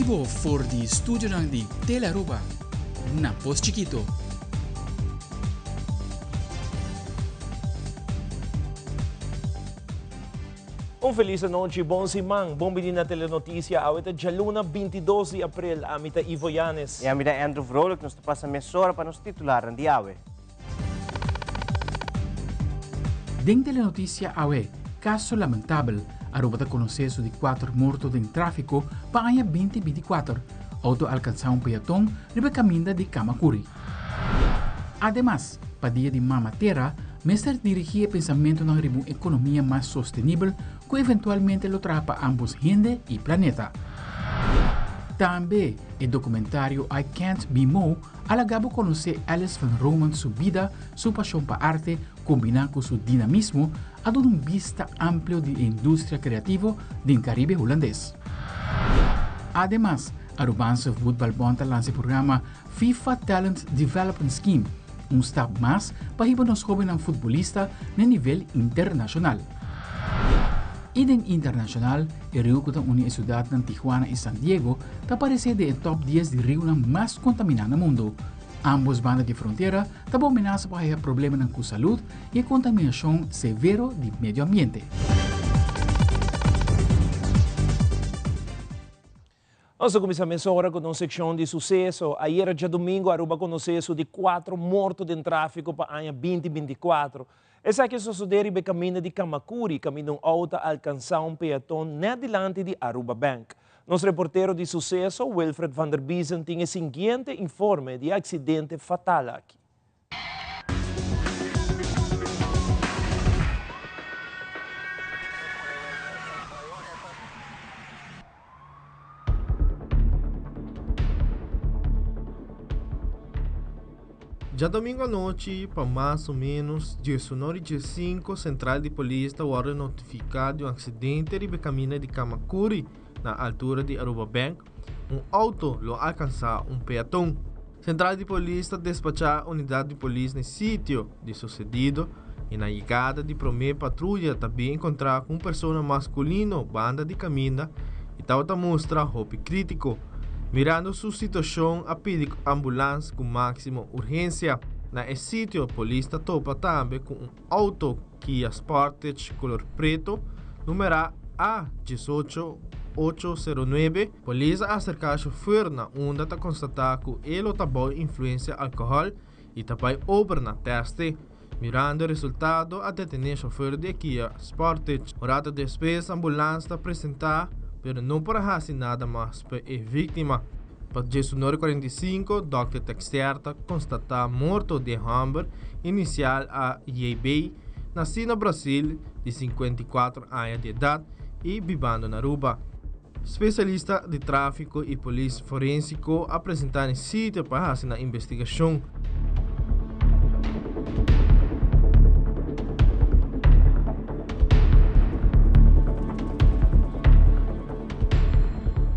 bibo for di studionan di Telearuba na Pos Chikito. Un felis anochi, bon siman, bon bini na Telenoticia. Awe ta djaluna 22 di april. Ami ta Ivo Yanes. I ami ta Andrew Vrolijk. Nos ta pasa mesora pa nos titularnan di awe. Den Telenoticia awe, Caso lamentabel, Aruba ta conoce su di cuater morto den trafico pa aña 2024. Auto alcansa un peaton riba e caminda di Camacuri. Ademas, pa Dia di Mama Tera, mester dirigi e pensamentonan riba un economia mas sostenibel cu eventualmente lo traha pa ambos hende y planeta. Tambe, e documentario I Can't Be Mo a laga bo konosé Alice van Roman su bida, su pashon pa arte kombiná ku su dinamismo a duna un bista amplio di e industria kreativo den Karibe Hulandes. Ademas, Arubaanse Voetbalbond ta lansa e programa FIFA Talent Development Scheme, un stap mas pa hiba nos hóbennan futbolista na e nivel internashonal. I den internashonal, e riu ku ta uni e siudatnan Tijuana i San Diego ta aparesé den e tòp dies di riunan mas kontaminá na mundu. Ámbos banda di frontera ta bo menasa pa haya problemanan ku salud i e kontaminashon severo di medio ambiente. Nos ta kuminsá mesora ku nos sekshon di suseso. Ayera djadumingu Aruba konosé su di kuatro morto den tráfiko pa aña binti 24. Esaki a sosodé riba e kaminda di Camacuri, kaminda un outo a alkansá un peaton nèt dilanti di Aruba Bank. Nos reportero di suseso, Wilfred van der Biezen, tin e siguiente informe di e aksidente fatal aki. Djadomingo anochi pa mas o menos diesunor i diesinko sentral di polis ta wòrdu notifiká di un aksidente riba e kaminda di Camacuri na altura di Aruba Bank. Un outo lo alkansá un peaton. Sentral di polis ta despachá unidat di polis na e sitio di susedido i na yegada di promé patruya ta bin enkontrá ku un persona maskulino banda di kaminda i tabata mustra hopi krítiko. Mirando su situashon a pidi ambulans ku máksimo urgensia. Na e sitio polis ta topa tambe ku un outo Kia Sportage kolor preto numerá A 18 809. Polis a aserká shofùr na unda ta konstatá ku e lo ta bou influensia alkohòl i ta bai ober na tèste. Mirando e resultado a detené shofùr di e Kia Sportage. Un rato despues ambulans ta presentá pero no por a hasi nada mas pa e víktima. Pa diesunore 45 dòkter Texter ta konstatá morto di e hòmber inisial AJB, nasí na Brasil, di 54 aña di edat i bibando na Aruba. Spesialista di tráfiko i polis forénsiko a presentá na e sitio pa hasi nan investigashon.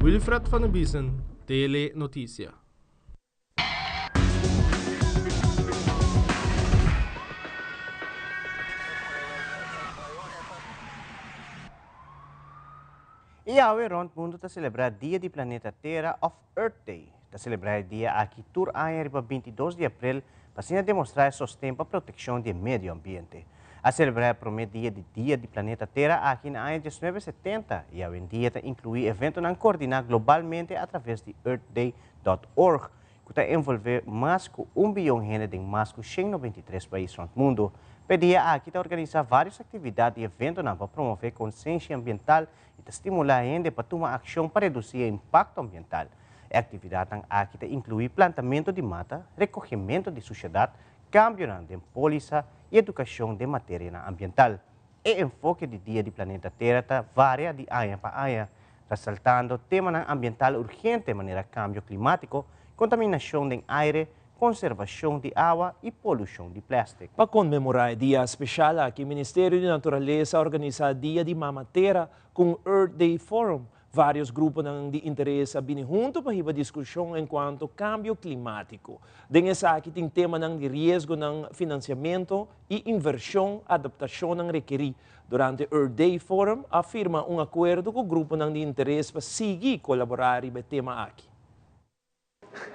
Wilfred van der Biesen, Tele Noticia. I awe rond mundu ta selebrá Dia di Planeta Tera òf Earth Day. Ta selebrá e dia aki tur aña riba 22 di aprel pa asina demostrá e sosten pa protekshon di e medio ambiente. A selebrá e promé dia di Dia di Planeta Tera aki na aña 1970 i awendia ta inkluí eventonan koordiná globalmente atraves di earthday dòt org ku ta envolvé mas ku un biyon hende den mas ku 193 pais rònt mundu. Pa e dia aki ta organisá vários aktividat i eventonan pa promové konsensia ambiental i ta stimulá hende pa tuma akshon pa redusí e impakto ambiental. E aktividatnan aki ta inkluí plantamentu di mata, rekohementu di sushedat, kambionan den pólisa i edukashon den materianan ambiental. E enfoke di Dia di Planeta Tera ta varia di aña pa aña, resaltando temanan ambiental urgente manera kambio klimátiko, kontaminashon den aire, konservashon di awa i polushon di plèstik. Pa konmemorá e dia speshal aki, Ministerio di Naturalesa a organisá Dia di Mama Tera ku un Earth Day Forum. Vários gruponan di interes a bini huntu pa hiba diskushon enkuanto kambio klimátiko. Den esaki tin temanan di riesgonan, finansiamentu i invershon, adaptashonnan rekerí. Durante Earth Day Forum a firma un akuerdo ku gruponan di interes pa sigui kolaborá riba e tema aki.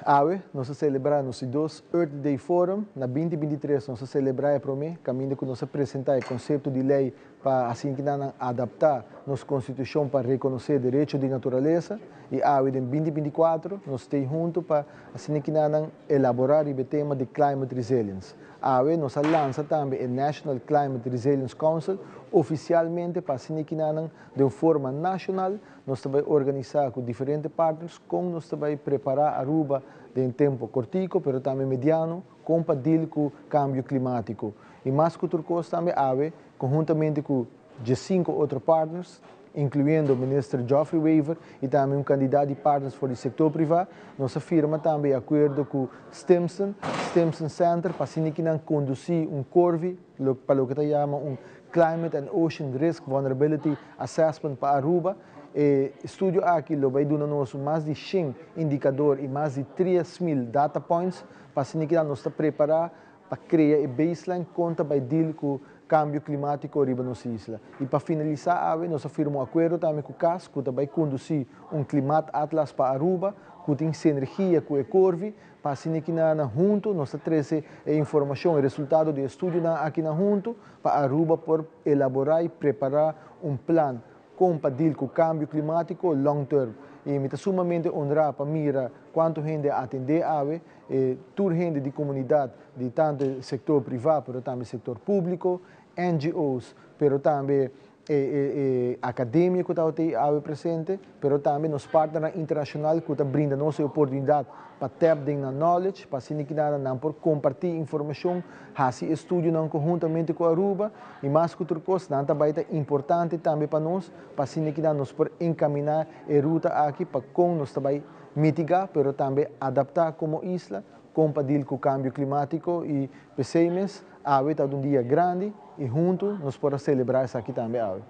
Awe, nos ta selebrá nos di dos Earth Day Forum. Na 2023 nos a selebrá e promé, kaminda ku nos a presentá e konsepto di lei pa asina nan adaptá nos konstitushon pa rekonosé derecho di naturalesa. I awe den 2024 nos ta huntu pa asina nan elaborá e tema di climate resilience. Awe nos a lansa tambe e National Climate Resilience Council ofisialmente pa asina nan di un forma nashonal nos ta bai organisá ku diferente partners kon nos ta bai prepará Aruba den tempu kòrtiku, pero tambe mediano, kon pa deal ku kambio klimátiko. I mas ku tur kos tambe awe, konhuntamente ku 5 otro partners, inkluyendo Minister Geoffrey Wever i tambe un kantidat di partners for di sektor privá, nos a firma tambe akuerdo ku Stimson, Stimson Center, pa asina nan kondusí un CORVI, pa loke ta yama un Climate and Ocean Risk Vulnerability Assessment pa Aruba. E estudio aki lo bai duna nos mas di 100 indikadó i mas di 3 mil data points pa asina nos ta prepará pa kria e baseline kon ta bai deal ku kambio klimátiko riba nos isla. I pa finalisá, awe, nos a firma un akuerdo tambe ku CAS, ku ta bai kondusí un Klimaat Atlas pa Aruba, ku tin sinergia ku e CORVI, pa asina nan huntu, nos ta trese informashon i resultado di estudio aki na huntu, pa Aruba por elaborá i prepará un plan kon pa deal ku kambio klimátiko long term. I mi ta sumamente honrá pa mira kuantu hende a atendé awe, tur hende di komunidat, di tantu sektor privá, pero tambe sektor públiko, NGOs, pero tambe akademia ku ta awe presente, pero tambe nos partner internashonal ku ta brinda nos oportunidat pa tap den na knowledge, pa asina nan por kompartí informashon, hasi estudio nan konhuntamente ku Aruba, i mas ku tur kos, nan tambe ta importante tambe pa nos, pa asina nos por enkaminá e ruta aki pa kon nos tambe mitigá, pero tambe adaptá komo isla, kon pa deal ku kambio klimátiko. I p'esei mes, awe ta un dia grandi i huntu nos por selebrá esaki tambe awe.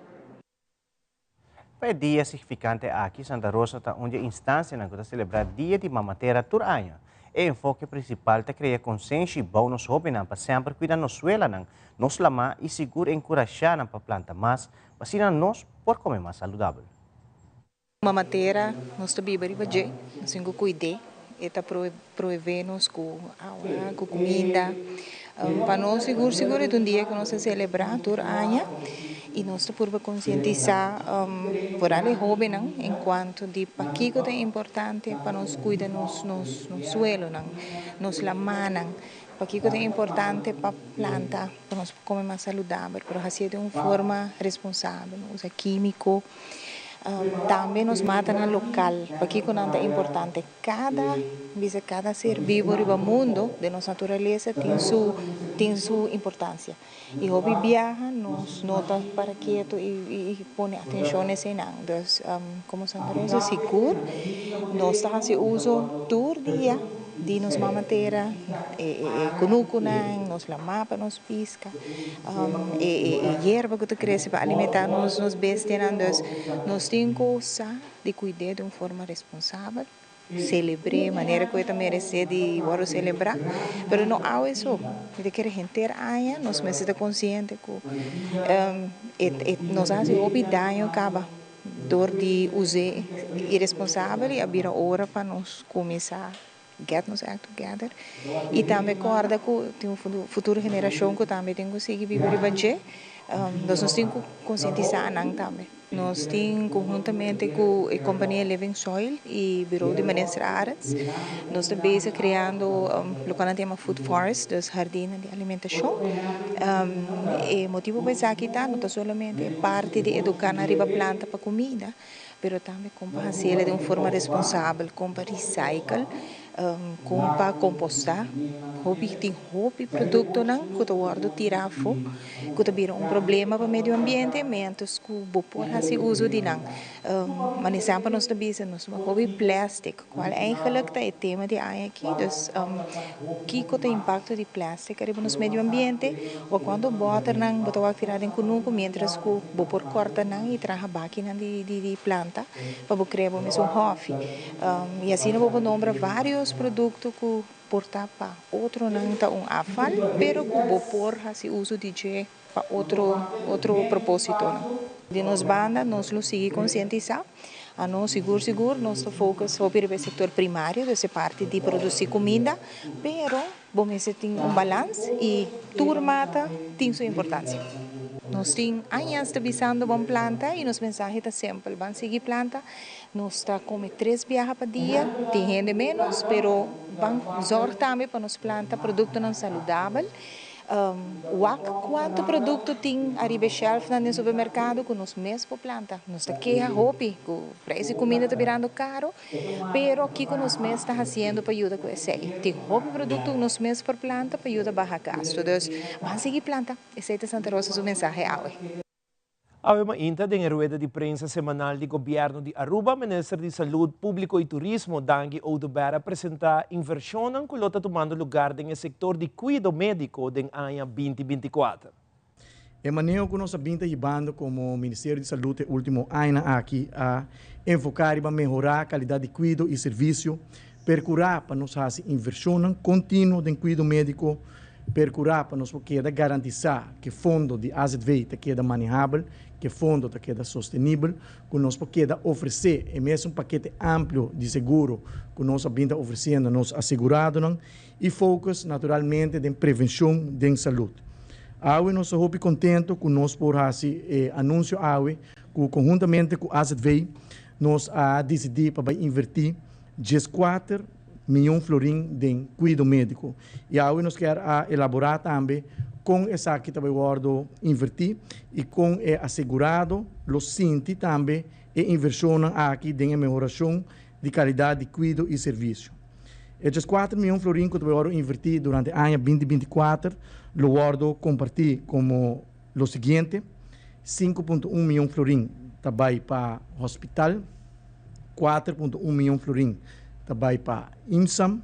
Pa e dia signifikante aki, Santa Rosa ta un instansia ku ta selebrá Dia di Mama Tera tur aña. E enfoke prinsipal ta krea konsenshi bou nos hóbennan pa semper kuida nos suelanan, nos laman i sigur enkurashá pa planta mas, pa asina nos por kome mas saludabel. Mama Tera, nos ta biba riba dje, nos tin ku kuid'é, e ta proveé nos ku awa, ku kuminda. Pa nos sigur sigur e un dia ku nos ta selebrá tur aña i nos ta purba konsientisá vooral e hóbennan en kuanto di pakiko ta importante pa nos kuida nos suelonan, nos lamannan, pakiko ta importante pa planta, pa nos kome mas saludabel, pero hasié di un forma responsabel, no usa kímiko. Tambe nos matanan lokal, pakiko nan ta importante. Kada ser bibu riba mundu di nos naturalesa tin su importansia. I hopi biaha nos no ta para ketu i pone atenshon neseinan. Dus komo Santa Rosa sigur, nos ta hasi uso tur dia di nos mama tera, e kunukunan, nos laman pa nos piska, e yerba ku ta krese pa alimentá nos bestianan. Dus nos tin ku di kuida di un forma responsabel, selebrá manera ku e meresé di wòrdu selebrá, pero no awe so. Mi ke henter aña nos mester ta konsiente ku nos a hasi hopi daño kaba dor di uso iresponsabel i a bira ora pa nos kuminsá get nos act together i tambe kòrda ku tin un futuro generashon ku tambe tin ku sigui biba riba dje. Nos tin ku konsientisá nan tambe. Nos tin konhuntamente ku e kompania Living Soil i Bureau di Minister Arends, nos ta bezig kreando loke nan ta yama food forest, dus hardin di alimentashon. E motibu pa esaki ta, no ta solamente parti di eduká nan riba planta pa kuminda, pero tambe kon pa hasié di un forma responsabel, kon pa recycle, kon pa kompostá. Hopi tin hopi produktonan ku ta wòrdu tirá afó, ku ta bira un problema pa medio ambiente, mientras ku bo por hasi uso di nan. Maar semper nos ta bisa, nos hopi plastic, kual eigenlijk ta e tema di aña aki, dus kiko ta impakto di plastic riba nos medio ambiente, o kuantu bòternan bo ta wak tirá den kunuku, mientras ku bo por kòrta nan i traha bakinan di planta pa bo krea bo mes un hòfi. I asina bo por nombra varios. dos produkto ku por ta pa otronan ta un afval, pero ku bo por hasi uso di dje pa otro propósitonan. Di nos banda nos lo sigui konsientisá, anos sigur sigur nos ta focus hopi riba e sektor primario, dus e parti di produsí kuminda, pero bo mester tin un balans i tur mata tin su importansia. Nos tin añas ta bisando ban planta i nos mensahe ta simpel, ban sigui planta, nos ta kome tres biaha pa dia, tin hende ménos, pero ban zòrg tambe pa nos planta produktonan saludabel. Wak kuantu produkto tin ariba e shelfnan den supermerkado ku nos mes por planta. Nos ta keha hopi ku preis di kuminda ta birando karo, pero kiko nos mes ta hasiendo pa yuda ku esei? Tin hopi produkto ku nos mes por planta pa yuda baha gastu. Dus ban sigui planta. Esei ta Santa Rosa su mensahe awe. Awe mainta den e rueda di prensa semanal di Gobierno di Aruba, Minister di Salud Publico y Turismo, Dangui Oduber a presenta inversionnan cu lo ta tumando lugar den e sector di cuido medico den aña 2024. E maneho ku nos a bin ta hibando komo Ministerio di Salud e último añanan aki a enfoká riba mehorá kalidat di kuido i servisio, perkurá pa nos hasi invershonnan kontinuo den kuido médiko, perkurá pa nos por keda garantisá ku e fondo di AZV ta keda manehabel, ku e fondo ta keda sostenibel, ku nos por keda ofresé e mesun pakete amplio di seguro ku nos a bin ta ofresiendo nos aseguradonan i focus naturalmente den prevenshon den salud. Awe nos ta hopi kontento ku nos por hasi e anunsio awe ku konhuntamente ku AZV nos a disidí pa bai invertí 14 miyon florin den kuido médiko. I awe nos kier a elaborá tambe kon esaki ta bai wòrdu invertí i kon e asegurado lo sinti tambe e invershonnan aki den e mehorashon di kalidat di kuido i servisio. E 14 miyon florin ku ta bai wòrdu invertí durante aña 2024 lo wòrdu kompartí komo lo siguiente: 5,1 miyon florin ta bai pa hospital, 4,1 miyon florin ta bai pa IMSAM,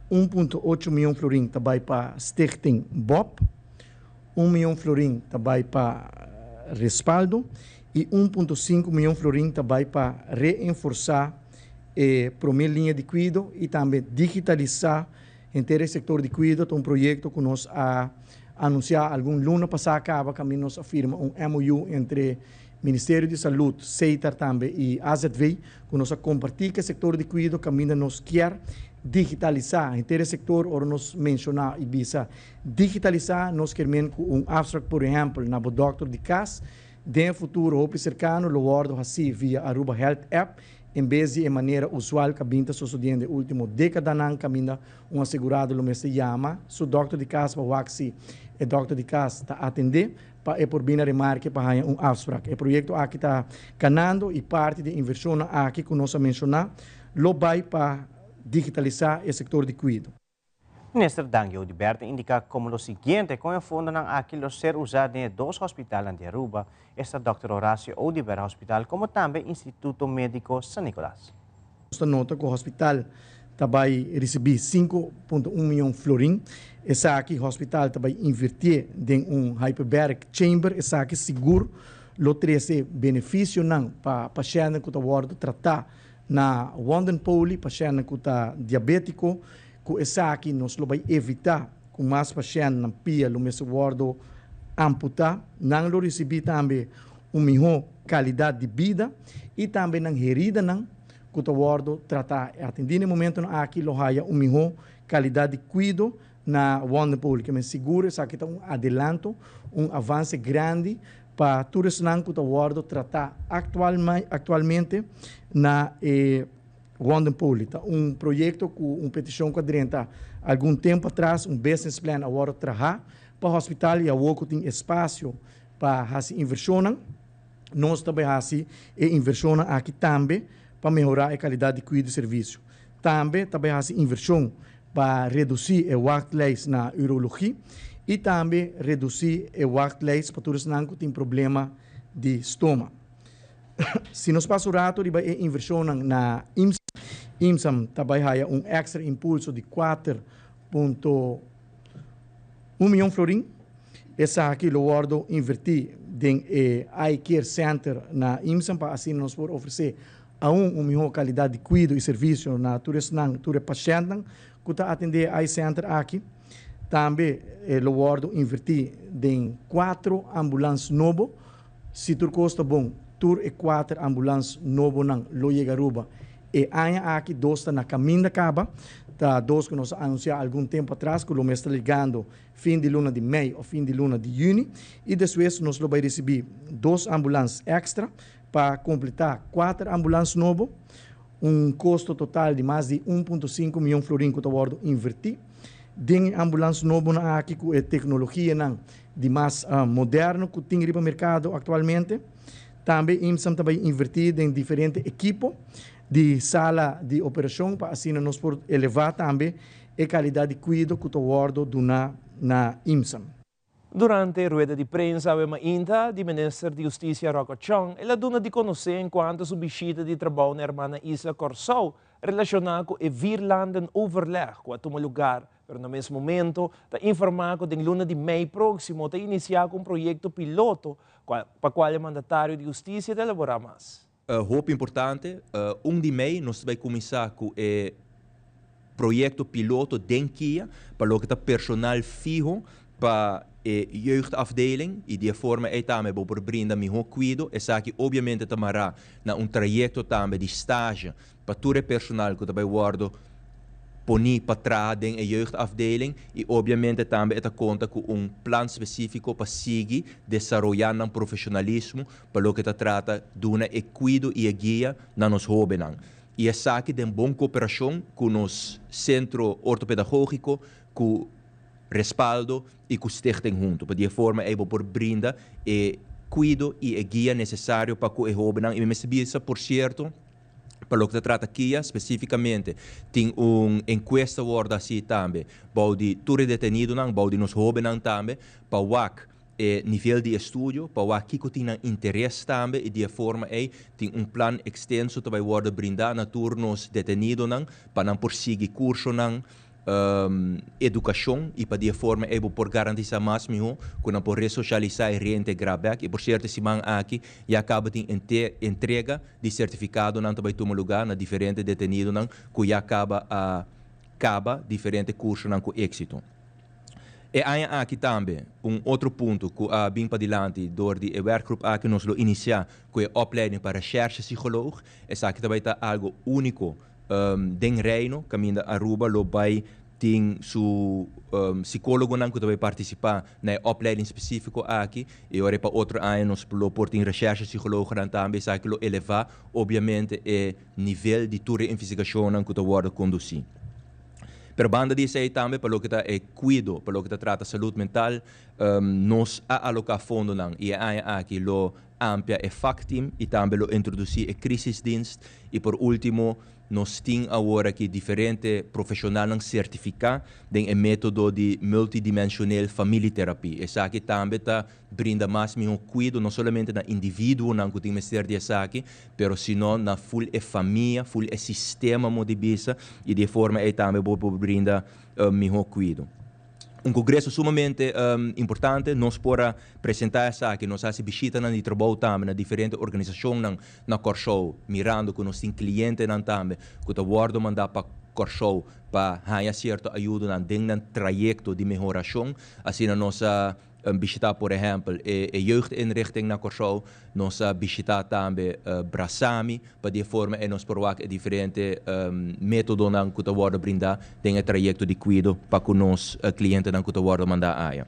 1,8 miyon florin ta bai pa Stichting BOP, 1 miyon florin ta bai pa Respaldo i 1,5 miyon florin ta bai pa reenforsá e promé liña di kuido i tambe digitalisá henter e sektor di kuido. Ta un proyekto ku nos a anunsiá algun luna pasá kaba, kaminda nos a firma un MOU entre Ministerio di Salud, Setar tambe i AZV, ku nos a kompartí ku e sektor di kuido kaminda nos kier digitalisá henter e sektor. Ora nos menshoná i bisa digitalisá, nos kier men ku un afspraak, por ehèmpel, na bo dòkter di kas, den e futuro hopi serkano lo wòrdu hasí via Aruba Health App, en bes di e manera usual ku a bin ta sosodiendo e último dékadanan, kaminda un asegurado lo mester yama su dòkter di kas pa wak si e dòkter di kas ta atendé pa e por bin na remarke pa haña un afspraak. E proyekto aki ta kanando i parti di e invershonnan aki ku nos a menshoná lo bai pa digitalisá e sektor di kuido. Minister Dangui Oduber ta indica como lo siguiente con e fondonan aki lo ser usa den e dos hospitalnan di Aruba, esta Dòkter Horacio Oduber Hospital como tambe Instituto Medico San Nicolas. Nos ta nota cu hospital ta bay ricibi 5,1 miyon florin. Esaki hospital ta bay invertie den un hyperbaric chamber. Esaki sigur lo trece beneficionan pa pashentnan cu ta wordo trata na Wondenpoli, pashentnan cu ta diabetico. Cu esaki nos lo bay evita cu mas pashentnan pia lo mester wordo amputa. Nan lo ricibi tambe un miho calidad di bida y tambe nan heridanan cu ta wordo trata atendi na e momentonan aki lo haya un miho calidad di cuido na Wondenpoli. Ke men sigur esaki ta un adelanto, un avance grandi pa tur esnan cu ta wordo trata actualmente na e Wondenpoli. Ta un proyecto cu un peticion cu a drenta algun tempo atras, un business plan a wordo traha pa hospital y awor cu tin espacio pa haci inversionnan, nos ta bay haci e inversionnan aki tambe pa mehora e calidad di cuido y servicio. Tambe ta bay haci inversion pa reduci e wachtlijst na urologie y tambe reduci e wachtlijst pa tur esnan cu tin problema di stoma. Si nos pasa un rato riba e inversionnan na IMSAM, IMSAM ta bay haya un extra impulso di 4,1 miyon florin. Esaki lo wordo inverti den e Eye Care Center na IMSAM pa asina nos por ofrece aun un mihó kalidat di kuido i servisio na tur esnan, tur e pashèntnan ku ta atendé e I-Center aki. Tambe lo wòrdu invertí den kuatro ambulans nobo. Si tur kos ta bon, tur e kuater ambulans nobonan lo yega Aruba e aña aki. Dos ta na kaminda kaba, ta dos ku nos a anunsiá algun tempu atras ku lo mester ligando fin di luna di mei òf fin di luna di yüni. I despues nos lo bai risibí dos ambulans èkstra pa kompletá kuater ambulans nobo, un kosto total di mas di 1.5 mion florin ku ta wòrdu invertí den e ambulans nobonan aki ku e teknologianan di mas moderno ku tin riba merkado aktualmente. Tambe IMSAM ta bai invertí den diferente ekipo di sala di operashon pa asina nos por elevá tambe e kalidat di kuido ku ta wòrdu duná na IMSAM. Durante rueda di prensa awe mainta, di minister di Hustisia Rocco Tjon, el a duna di konosé enkuanto su bishita di trabou na hermana isla Kòrsou relashoná ku e Vierlandenoverleg ku a tuma lugar, pero na mes momento ta informá ku den luna di mei próksimo ta inisiá ku un proyekto piloto pa kual e mandatario di Hustisia ta elaborá mas. Hopi importante, 1 di mei nos ta bai kuminsá ku e proyekto piloto den kia pa loke ta personal fiho pa e jeugdafdeling i di e forma ei tambe bo por brinda mihó kuido. Esaki obviamente ta mará na un trayekto tambe di stage pa tur e personal ku ta bai wòrdu poní pa traha den e jeugdafdeling i obviamente tambe e ta konta ku un plan spesífiko pa sigui desaroyá nan profeshonalismo pa loke ta trata duna e kuido i e guia na nos hóbennan. I esaki den bon kooperashon ku nos Sentro Ortopedagógiko, ku Respaldo i ku Stichting huntu. Pa di e forma ei bo por brinda e kuido i e guia nesesario pa ku e hóbennan. I mi mester bisa por sierto, pa loke ta trata kia spesífikamente, tin un enkuesta wòrdu hasí tambe bou di tur e detenidonan, bou di nos hóbennan tambe, pa wak e nivel di estudio pa wak kiko tin nan interes tambe i di e forma ei tin un plan ekstenso ta bai wòrdu brindá na tur nos detenidonan pa nan por sigui kursonan, edukashon i pa di e forma ei bo por garantisá mas mihó ku nan por resosialisá i reintegrá bèk. I por sierto e siman aki ya kaba tin entrega di sertifikadonan ta bai tuma lugá na diferente detenidonan ku ya kaba a kaba diferente kursonan ku éksito. E aña aki tambe, un otro punto cu a bin padilanti door di e werkgroep aki, nos lo inicia cu e opleiding pa recherchepsycholoog. Esaki ta bay ta algo unico den Reino, caminda Aruba lo bay tin su psicologonan cu ta bay participa na e opleiding specifico aki. Y ora pa otro aña nos lo por tin recherchepsycholoognan tambe. Esaki lo eleva obviamente e nivel di tur e investigacionnan cu ta wordo conduci. Pero banda di esei tambe pa loke ta e kuido, pa loke ta trata salud mental, nos a aloká fondonan i e aña aki lo amplia e vakteam i tambe lo introdusí e crisisdienst i por último nos tin awor aki diferente profeshonalnan sertifiká den e método di multidimensioneel familietherapie. Esaki tambe ta brinda mas mihó kuido no solamente na individuonan ku tin mester di esaki, pero sino na ful e famia, ful e sistema mo di bisa, i di e forma ei tambe bo por brinda mihó kuido. Un kongreso sumamente importante, nos por a presentá esaki, nos a hasi bishitanan di trabou tambe na diferente organisashonnan na Kòrsou, mirando ku nos tin klientenan tambe ku ta wòrdu mandá pa Kòrsou pa haña sierto ayudonan den nan trayekto di mehorashon. Asina nos a bishitá por ehèmpel e jeugdinrichting na Kòrsou, nos a bishitá tambe Brasami pa di e forma ei nos por wak e diferente métodonan ku ta wòrdu brindá den e trayekto di kuido pa ku nos klientenan ku ta wòrdu mandá aya.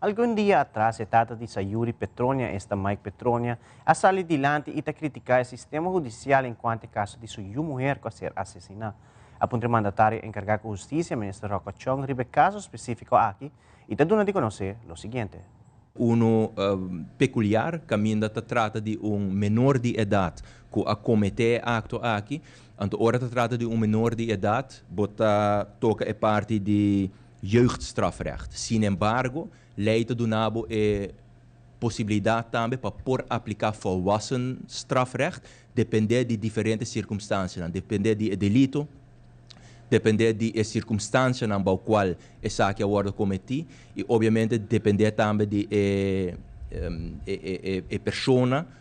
Algun dia atras e tata di Sayuri Petronia, esta Mike Petronia, a sali dilanti y ta critica e sistema hudicial encuanto e caso di su yu muher cu a ser asesina. A puntra e mandatario encarga cu husticia, Minister Rocco Tjon, riba e caso specifico aki y ta duna di conoce lo siguiente. Uno peculiar caminda ta trata di un menor di edad cu a comete e acto aki. Anto ora ta trata di un menor di edad bo ta toca e parti di jeugdstrafrecht. Sinembargo, ley ta duna bo e posibilidad tambe pa por aplica volwassen strafrecht depende di diferente circumstancianan, depende di e delito, depende di e circumstancianan bao cual esaki a wordo cometi y obviamente depende tambe di e e persona.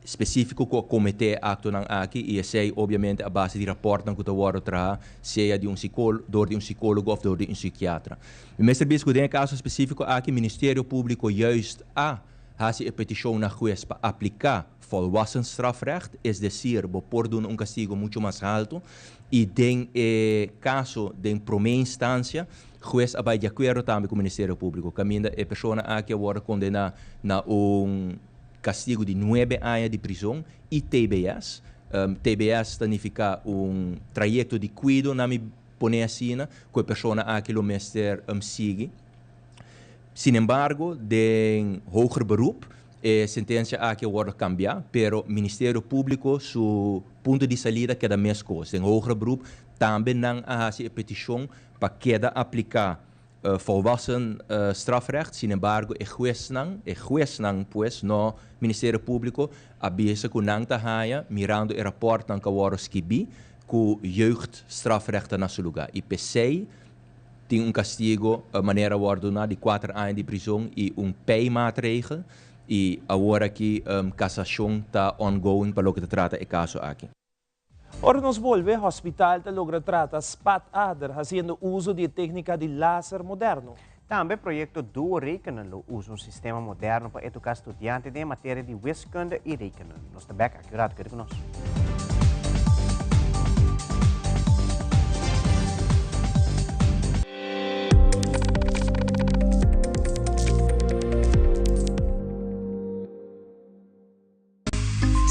spesífiko ku a kometé e aktonan aki i esei obviamente a base di rapòrtnan ku ta wòrdu traha sea di un sikó dor di un sikólogo òf dor di un sikiatra. Mi mester bisa ku den e kaso spesífiko aki Ministerio Públiko juist a hasi e petishon na hues pa apliká volwassen strafrecht, es desir bo por duna un kastigo muchu mas haltu i den e kaso den promé instansia hues a bai di akuerdo tambe ku Ministerio Públiko kaminda e persona aki a wòrdu kondená na un kastigu di nuebe aña di prizon i tbs. Tbs ta nifiká un trayekto di kuido, na mi pone asina, ku e persona aki lo mester sigui. Sinembargo, den hoger beroep e sentensia aki a wòrdu kambiá, pero Ministerio Públiko su punto di salida keda meskos. Den hoger beroep tambe nan a hasi e petishon pa keda apliká volwassen strafrecht, sinembargo e huesnan, e huesnan pues, no Ministerio Públiko, a bisa ku nan ta haña, mirando e rapòrtnan ku a wòrdu skibí, ku jeugdstrafrecht ta na su lugá i p'esei tin un kastigo manera a wòrdu duná di kuater aña di prizon i un pijmaatregel i awor aki kasashon ta ongoing pa loke ta trata e kaso aki. Ora nos bolbe, hospital ta logra trata spatader haciendo uso di e tecnica di laser moderno. Tambe proyecto Duo Rekenen lo usa un sistema moderno pa educa studiante den e materia di wiskunde y rekenen. Nos ta bek aki un rato, keda cu nos.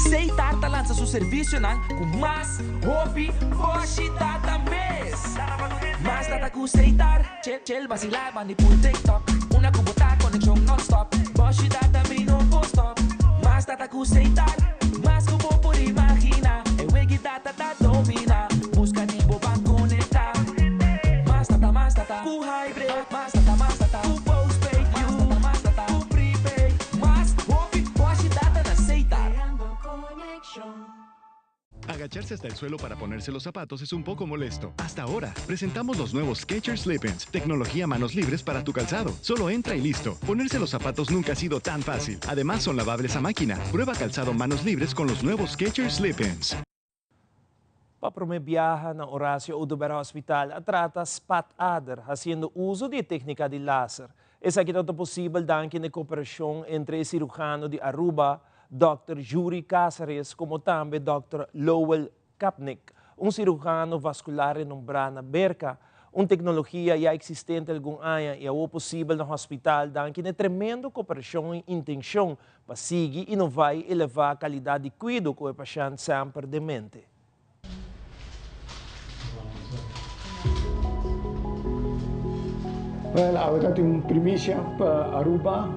Seitar ta lansa su servisionan ku mas hopi boshi data mes. Mas data ku Seitar, chel chel basilá bandi pul TikTok. Una ku bo ta konekshon nònstòp, boshi data mi no por stòp. Mas data ku Seitar, mas ku bo por imaginá. E wegi data ta dominá, buska di bo ban konektá. Mas data, mas data ku Hybrid, mas data, mas data ku postpaid, mas data, mas data ku prepaid. Mas hopi boshi data na Seitar. Agacharse hasta el suelo para ponerse los zapatos es un poco molesto. Hasta ahora, presentamos los nuevos Skechers Slip-ins, tecnología manos libres para tu calzado. Solo entra y listo. Ponerse los zapatos nunca ha sido tan fácil. Además, son lavables a máquina. Prueba calzado manos libres con los nuevos Skechers Slip-ins. Pa promé biaha na Horacio Oduber Hospital a trata spatader hasiendo uso di e téknika di laser. Esaki tabata posibel danki na e koperashon entre e sirujano di Aruba, dòkter Yuri Cáceres, komo tambe dòkter Lowell Kapnick, un sirujano vaskular renombrá na Berka. Un teknologia ya eksistente algun aña i awor posibel na hospital danki na e tremendo koperashon i intenshon pa sigui inová i elevá kalidat di kuido ku e pashènt semper den mente. Wel, awe ta tin un primisia pa Aruba.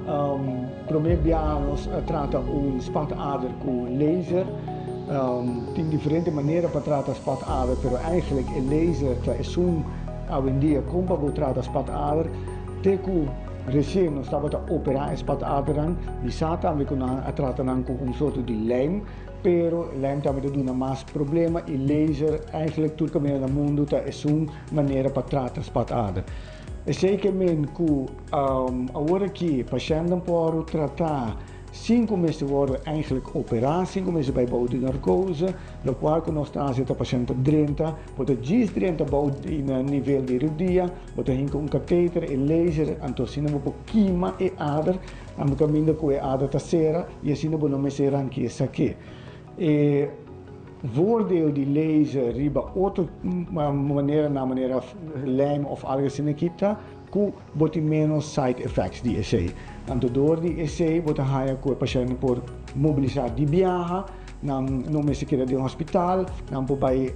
Prome biaha nos a trata un spatader ku laser. Tin diferente manera pa trata spatader, pero eigenlijk e laser ta esun awendia kon pa bo trata spatader. Te ku resien nos tabata operá e spatadernan, mi sa tambe ku nan a trata nan ku un sorto di lijm. Pero lijm tambe ta duna mas problema y laser eigenlijk tur caminda na mundo ta esun manera pa trata spatader. Esey ke men cu awor aki pashentnan por trata sin cu mester wordo eigenlijk opera, sin cu mester bay bou di narcose, locual cu nos ta haci ta pashent ta drenta, bo ta djis drenta bou di na nivel di rudia, bo ta hinca un catheter e laser anto asina bo por kima e ader. Amo kaminda ku e ader ta sera i asina bo no mester ranki esaki. E voordeel di laser riba otro maneranan manera lijm of algo asina aki ta ku bo tin menos side effects di esei. Anto dor di esei bo ta haya ku e pashènt por mobilisá di biaha, nan no mester keda den hospital, nan por bai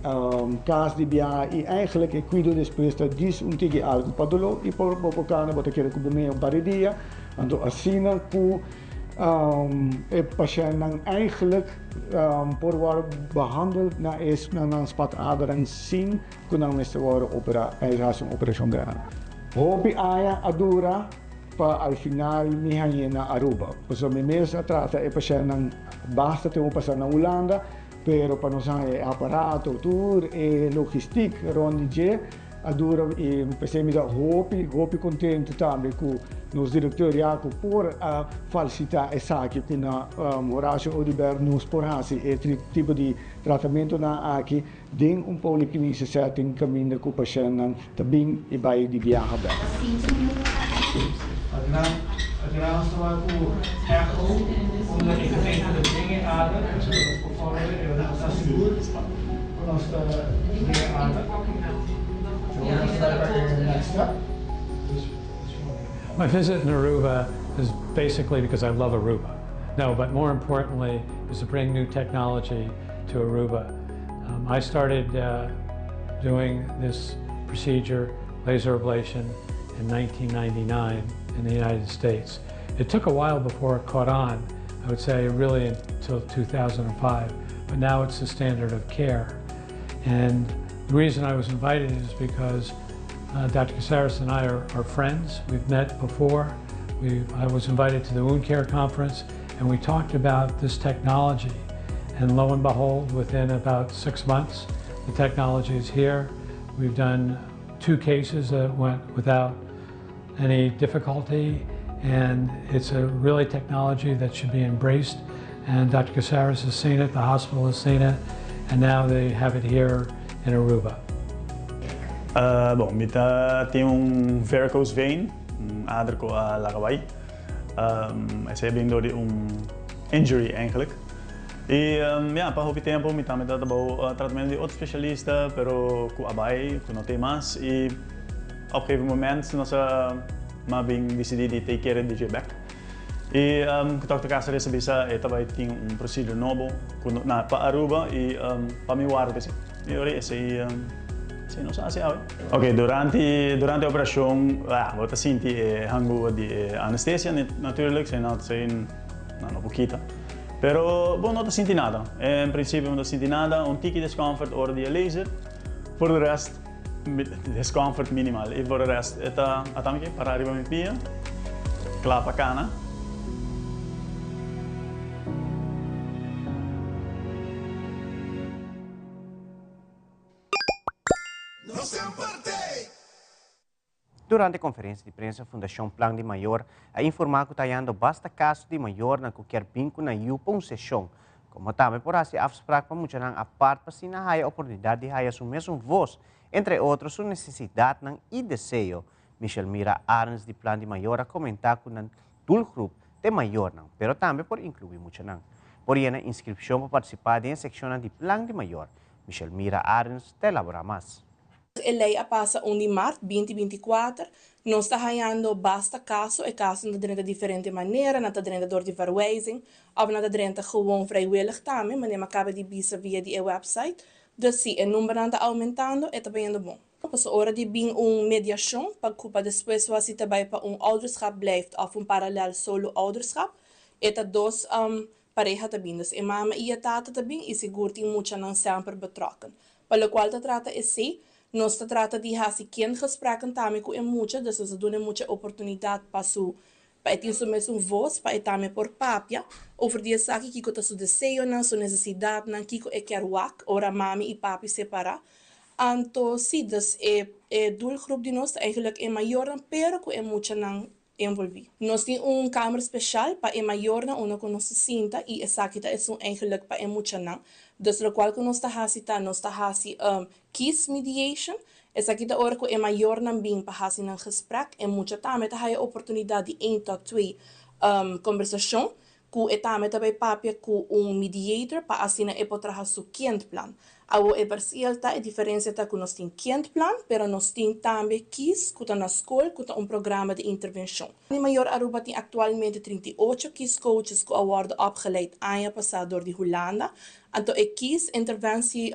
kas di biaha i eigenlijk e kuido despues ta djis un tiki algu pa doló i por bo por kana bo ta keda ku bo mei un par di dia. Anto asina ku e pashèntnan eigenlijk por wòrdu behandeld na e na nan spatadernan sin ku nan mester wòrdu operá, hasi un operashon grandi. Hopi aña a dura pa al final mi hañ'é na Aruba. Pasobra mi mes a trata e pashèntnan basta tempu pasá na Hulanda, pero pa nos haña e aparato, tur e logistiek rònt di dje. a dura y p'esey mi ta hopi hopi contento tambe cu nos director Jaco por a facilita esaki cu na Horacio Oduber nos por haci e tipo di tratamentonan aki den un poliklinische setting caminda cu pashentnan ta bin y bay di biaha bek. My visit in Aruba is basically because I love Aruba. No, but more importantly is to bring new technology to Aruba. Um, I started uh, doing this procedure, laser ablation, in 1999 in the United States. It took a while before it caught on, I would say really until 2005, but now it's the standard of care. And the reason I was invited is because uh, Dr. Casares and I are, are friends. We've met before. We, I was invited to the Wound Care Conference, and we talked about this technology. And lo and behold, within about six months, the technology is here. We've done two cases that went without any difficulty, and it's a really technology that should be embraced. And Dr. Casares has seen it, the hospital has seen it, and now they have it here in Aruba. Uh, bon, mi ta tin un varicose vein, un ader cu a laga bay. Um, esey bin door di un injury eigenlijk. Y um, ja, pa hopi tempo mi tambe ta bou uh, tratamiento di otro specialista, pero cu a bay, cu no tin mas. Y op een gegeven moment nos a m'a bin dicidi di take care di dje bek. Y um, cu Dr. Cáceres a bisa e ta bay tin un procedure nobo cu no, na pa Aruba y um, pa mi warda esey. Y ora esey um, esey nos a haci awe. Ok, durante durante e operacion ah, bo ta sinti e hanguwa di e anestesia natuurlijk, esey no esey no no por kita. Pero bo no ta sinti nada. En principio bo no ta sinti nada, un tiki discomfort ora di e laser. Voor de rest Discomfort minimal y voor de rest e ta ata mi para riba mi pia, cla pa cana. Durante konferensia di prensa Fundashon Plan di Mayor a informá ku ta hayando basta kaso di mayornan ku kier bin ku nan yu pa un seshon. Komo tambe por hasi afsprak pa muchanan apart pa asina haya oportunidat di haya su mesun vos, entre otro su nesesidatnan i deseo. Michel Mira Arends di Plan di Mayor a komentá ku nan doelgroep t'e mayornan, pero tambe por inkluí muchanan. Por yena inskripshon pa partisipá den e sekshonnan di Plan di Mayor. Michel Mira Arends ta elaborá mas. E lei a pasa un di mart binti 24. Nos ta hañando basta kaso, e kasonan ta drenta diferente manera, nan ta drenta dor di verwijzing of nan ta drenta gewoon vrijwillig tambe, manera mi a kaba di bisa via di e website. Dus si, e numbernan ta aumentando, e ta bayendo bon. Pasobra ora di bin un mediashon pa ku pa despues wasi ta bai pa un ouderschap blijft of un paralel solo ouderschap, e ta dos pareha ta bin. Dus e mama i e tata ta bin i sigur tin muchanan semper betrokken. Pa lokual ta trata esei, nos ta trata di hasi kindgesprekken tambe ku e mucha, dus nos ta duna e mucha oportunidat pa su pa e tin su mesun vos, pa e tambe por papia over di esaki, kiko ta su deseonan, su nesesidatnan, kiko e kier wak ora mami i papi separá. Anto sí, dus e e doelgroep di nos ta eigenlijk e mayornan, pero ku e muchanan envolví. Nos tin un kamer speshal pa e mayornan unda ku nos ta sinta i esaki ta esun eigenlijk pa e muchanan. Dus lokual ku nos ta hasi ta nos ta hasi kies mediation. Esaki ta ora ku e mayornan bin pa hasi nan gesprek. E mucha tambe ta haya oportunidat di een tot twee kombersashon ku e tambe ta bai papia ku un mediator pa asina e por traha su kindplan. Awor e bersiel ta, e diferensia ta ku nos tin kindplan, pero nos tin tambe kies ku ta na skol ku ta un programa di intervenshon. Di Mayor Aruba tin aktualmente 38 kiescoaches ku a wòrdu opgeleid aña pasá dor di Hulanda. Anto e kies interventie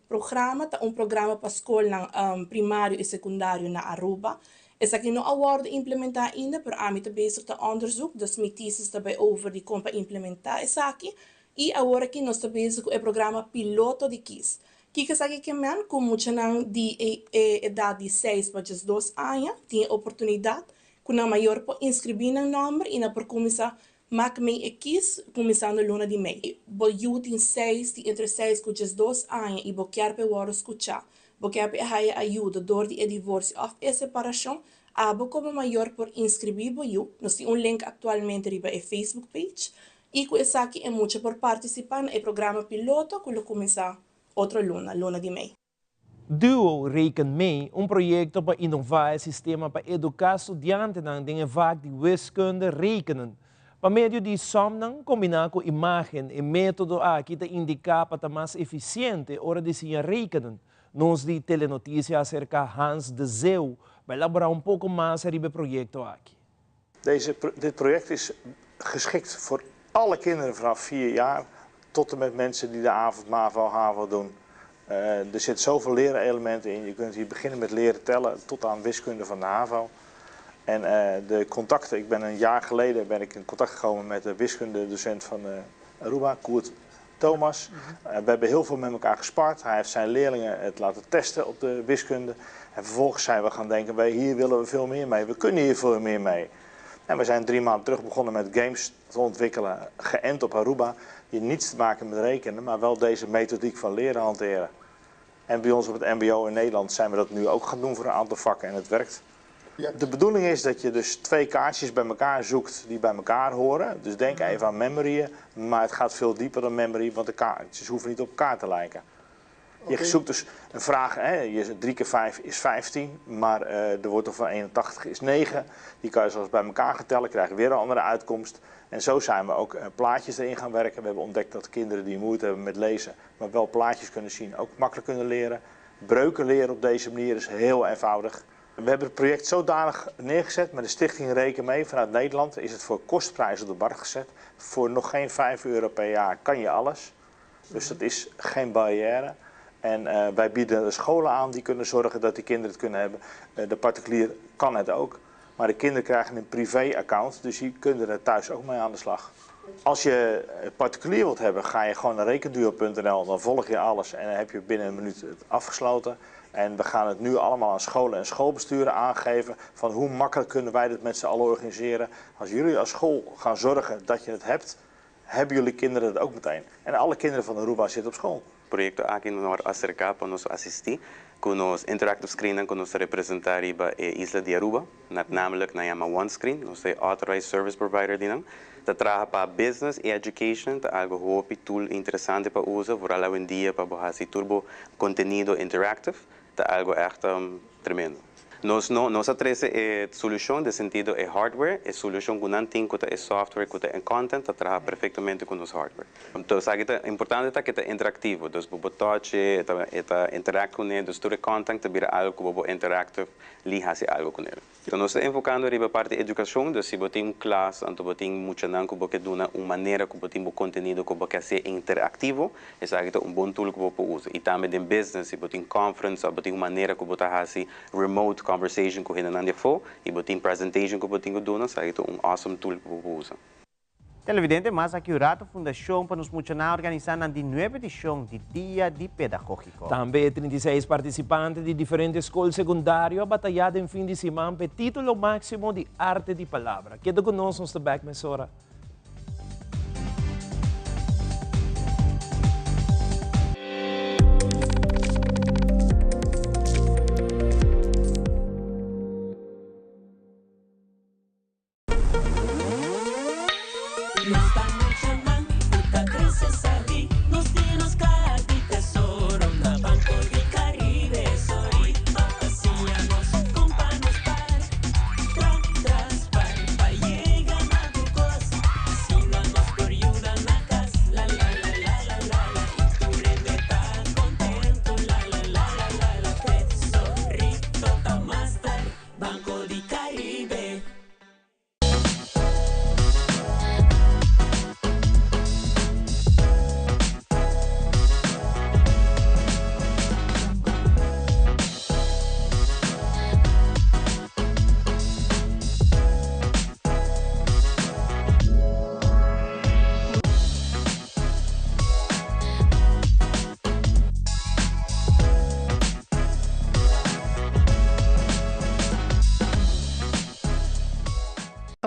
programa ta un programa pa skolnan primario i sekundario na Aruba. Esaki no a wòrdu implementá ainda, pero ami ta bezig ta onderzoek, dus mi thesis ta bai over di kon pa implementá esaki. I awor aki nos ta bezig ku e programa piloto di kis. Kiko esaki ke men? Ku muchanan di e e edat di seis pa 12 aña tin e oportunidat ku nan mayor por inskribí nan nòmber i nan por kuminsá mak mei e kis kuminsando luna di mei. Bo yu tin seis, tin entre seis ku 12 aña i bo kier pa e wòrdu skuchá. Bo ke haya ayudo dor di e divorsio òf e separashon, abo komo mayor por inskribí bo yu. Nos tin un link aktualmente riba e Facebook page i ku esaki e mucha por partisipá na e programa piloto ku lo kuminsá otro luna, luna di mei. Duo Reken Mee, un proyekto pa inová e sistema pa eduká studiantenan den e vak di wiskunde rekenen. Pa medio di sòmnan kombiná ku imágen, e método aki ta indiká pa ta mas efisiente ora di siña rekenen. Nos di Telenotisia a aserká Hans de Zeeuw pa elaborá un poko mas riba e proyekto aki. Deze, dit project is geschikt voor alle kinderen vanaf 4 jaar tot en met mensen die de avond MAVO, HAVO doen. Er zit zoveel lerelementen in. Je kunt hier beginnen met leren tellen tot aan wiskunde van de HAVO. En de contacten, ik ben een jaar geleden ben ik in contact gekomen met de wiskundedocent van Aruba, Koert Thomas. We hebben heel veel met elkaar gespart. Hij heeft zijn leerlingen het laten testen op de wiskunde. En vervolgens zijn we gaan denken, wij, hier willen we veel meer mee. We kunnen hier veel meer mee. En we zijn 3 maanden terug begonnen met games te ontwikkelen, geënt op Aruba, die niets te maken met rekenen, maar wel deze methodiek van leren hanteren. En bij ons op het MBO in Nederland zijn we dat nu ook gaan doen voor een aantal vakken en het werkt. Ja. De bedoeling is dat je dus 2 kaartjes bij elkaar zoekt die bij elkaar horen. Dus denk even aan memory, maar het gaat veel dieper dan memory, want de kaartjes hoeven niet op elkaar te lijken. Je zoekt dus een vraag, hè, 3 keer 5 is 15, maar de wortel van 81 is 9. Die kan je zelfs bij elkaar gaan tellen, krijg je weer een andere uitkomst. En zo zijn we ook plaatjes erin gaan werken. We hebben ontdekt dat kinderen die moeite hebben met lezen, maar wel plaatjes kunnen zien, ook makkelijk kunnen leren. Breuken leren op deze manier is heel eenvoudig. We hebben het project zodanig neergezet met de stichting Reken Mee vanuit Nederland. Is het voor kostprijs op de markt gezet. Voor nog geen €5 per jaar kan je alles. Dus dat is geen barrière. En wij bieden de scholen aan die kunnen zorgen dat die kinderen het kunnen hebben. De particulier kan het ook. Maar de kinderen krijgen een privé-account, dus die kunnen er thuis ook mee aan de slag. Als je particulier wilt hebben, ga je gewoon naar rekenduo.nl, dan volg je alles en dan heb je binnen een minuut het afgesloten. En we gaan het nu allemaal aan scholen en schoolbesturen aangeven van hoe makkelijk kunnen wij dit met z'n allen organiseren. Als jullie als school gaan zorgen dat je het hebt, hebben jullie kinderen het ook meteen. En alle kinderen van Aruba zitten op school. Proyecto aki nos acerca pa nos asisti cu nos interactive screen cu nos representa riba e isla di Aruba, namelijk nan yama OneScreen, nos ta authorized service provider di nan. Ta traha pa business y education, ta algo hopi tool interesante pa usa, vooral awendia pa bo haci tur bo contenido interactive, ta algo echt tremendo. Nos no, nos a trece e solucion den sentido e hardware, e solucion cu nan tin cu ta e software cu ta e content, ta traha perfectamente cu nos hardware. Anto, esaki ta importante ta cu ta interactivo, dus bo por touch e, e ta interact cu ne, dus tur e content ta bira algo cu bo por interactive li haci algo cu ne. Anto, nos ta enfocando riba parti educacion, dus si bo tin un klas, anto bo tin muchanan cu bo ke duna un manera cu bo tin bo contenido cu bo ke haci interactivo, esaki ta un bon tool cu bo por usa. Y tambe den business, si bo tin conference of bo tin un manera cu bo ta haci remote conversation cu hendenan di afo y bo tin presentation cu bo tin cu duna, esaki ta un awesome tool cu bo por usa. Televidente, mas aki un rato Fundacion pa Nos Muchanan a organisa nan di nuebe edicion di Dia di Pedagogico. Tambe 36 participante di diferente scol secundario a bataya den fin di siman p'e titulo maximo di Arte di Palabra. Keda cu nos, nos ta bek mesora.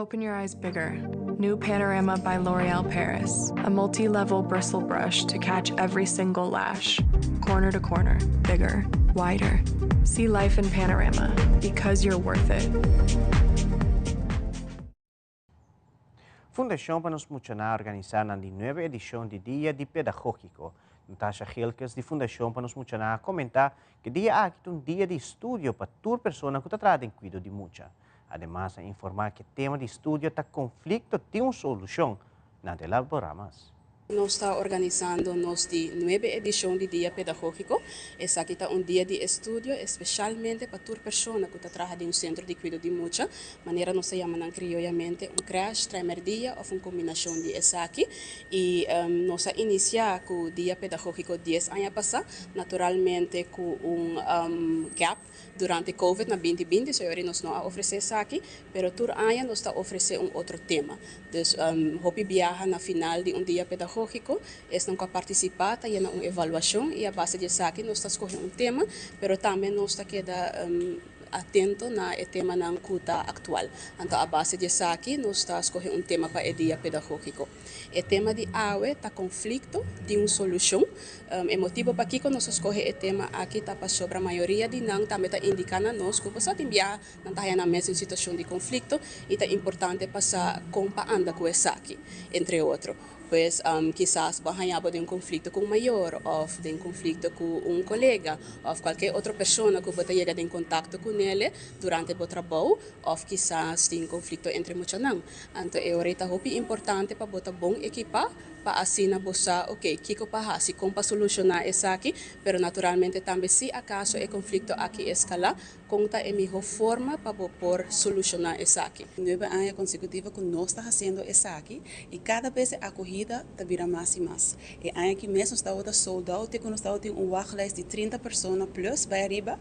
Open your eyes bigger. New Panorama by L'Oreal Paris. A multi-level bristle brush to catch every single lash. Corner to corner. Bigger. Wider. See life in panorama. Because you're worth it. Fundashon pa Nos Muchanan a organisá nan di nuebe edishon di Dia di Pedagógiko. Natasha Gilkes di Fundashon pa Nos Muchanan a komentá ku e dia aki ta un dia di studio pa tur persona ku ta traha den kuido di mucha. Ademas a informá ku e tema di studio ta Konflikto tin un solushon. Nan ta elaborá mas. Nos ta organisando nos di nuebe edishon di Dia Pedagógiko. Esaki ta un dia di estudio espeshalmente pa tur persona ku ta traha den un sentro di kuido di mucha, manera nos ta yama nan krioyamente un krèsh, trèmerdia òf un kombinashon di esaki. I nos a inisiá ku Dia Pedagógiko dies aña pasá, naturalmente ku un gap Durante Covid na 2020 señori nos no a ofrece esaki, pero tur aña nos ta ofrece un otro tema. Dus hopi biaha na final di un dia pedagogico, esnan cu a participa ta yena un evaluacion y a base di esaki nos ta scoge un tema, pero tambe nos ta keda atento na e temanan cu ta actual. Anto a base di esaki nos ta scoge un tema pa e dia pedagogico. E tema di awe ta Conflicto di un solucion. E motibo pakico nos a scoge e tema aki ta pasobra mayoria di nan tambe ta indica na nos cu bo sa tin biaha nan ta haya nan mes den situacion di conflicto y ta importante pa sa con pa anda cu esaki, entre otro. Pues kisas bo a haya bo den conflicto cu un mayor of den conflicto cu un colega of cualkier otro persona cu bo ta yega den contacto cu nele durante bo trabou of kisas tin conflicto entre muchanan. Anto e ora ei ta hopi importante pa bo ta bon ekipá pa asina bo sa ok kiko pa hasi, kon pa solushoná esaki, pero naturalmente tambe si akaso e konflikto aki eskalá, kon ta e mihó forma pa bo por solushoná esaki. Nuebe aña konsekutivo ku nos ta hasiendo esaki i kada bes e akohida ta bira mas i mas. E aña aki mes nos tabata sold out te ku nos tabatin un wachtlijst di 30 persona plus bai ariba,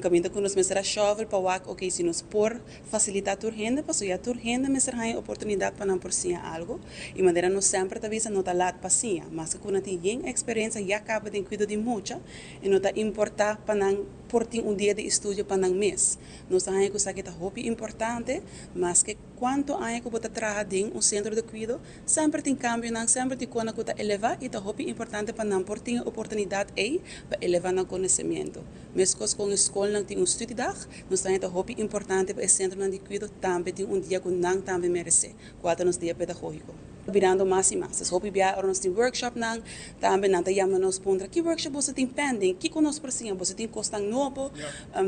kaminda ku nos mester a shovel pa wak ok si nos por Fasilitá tur hende pasobra ya tur hende mester haña oportunidat pa nan por siña algu i manera nos semper ta bisa no ta lat pa siña. Maske ku nan tin yen eksperensia ya kaba den kuido di mucha i no ta importá pa nan por tin un dia di estudio pa nan mes. Nos ta haña ku esaki ta hopi importante maske kuantu aña ku bo ta traha den un sentro di kuido Semper tin kambionan, semper tin kona ku ta elevá i ta hopi importante pa nan por tin e oportunidat ei pa elevá nan konosementu. Meskos kon e skolnan tin un studiedag, nos ta haña ta hopi importante pa e sentronan di kuido tambe tin un dia ku nan tambe meresé, kual ta nos dia pedagógiko. Birando mas i mas. Es hopi biaha ora nos tin workshopnan, tambe nan ta yama nos puntra ki workshop boso tin pending, kiko nos por siña, boso tin kosnan nobo,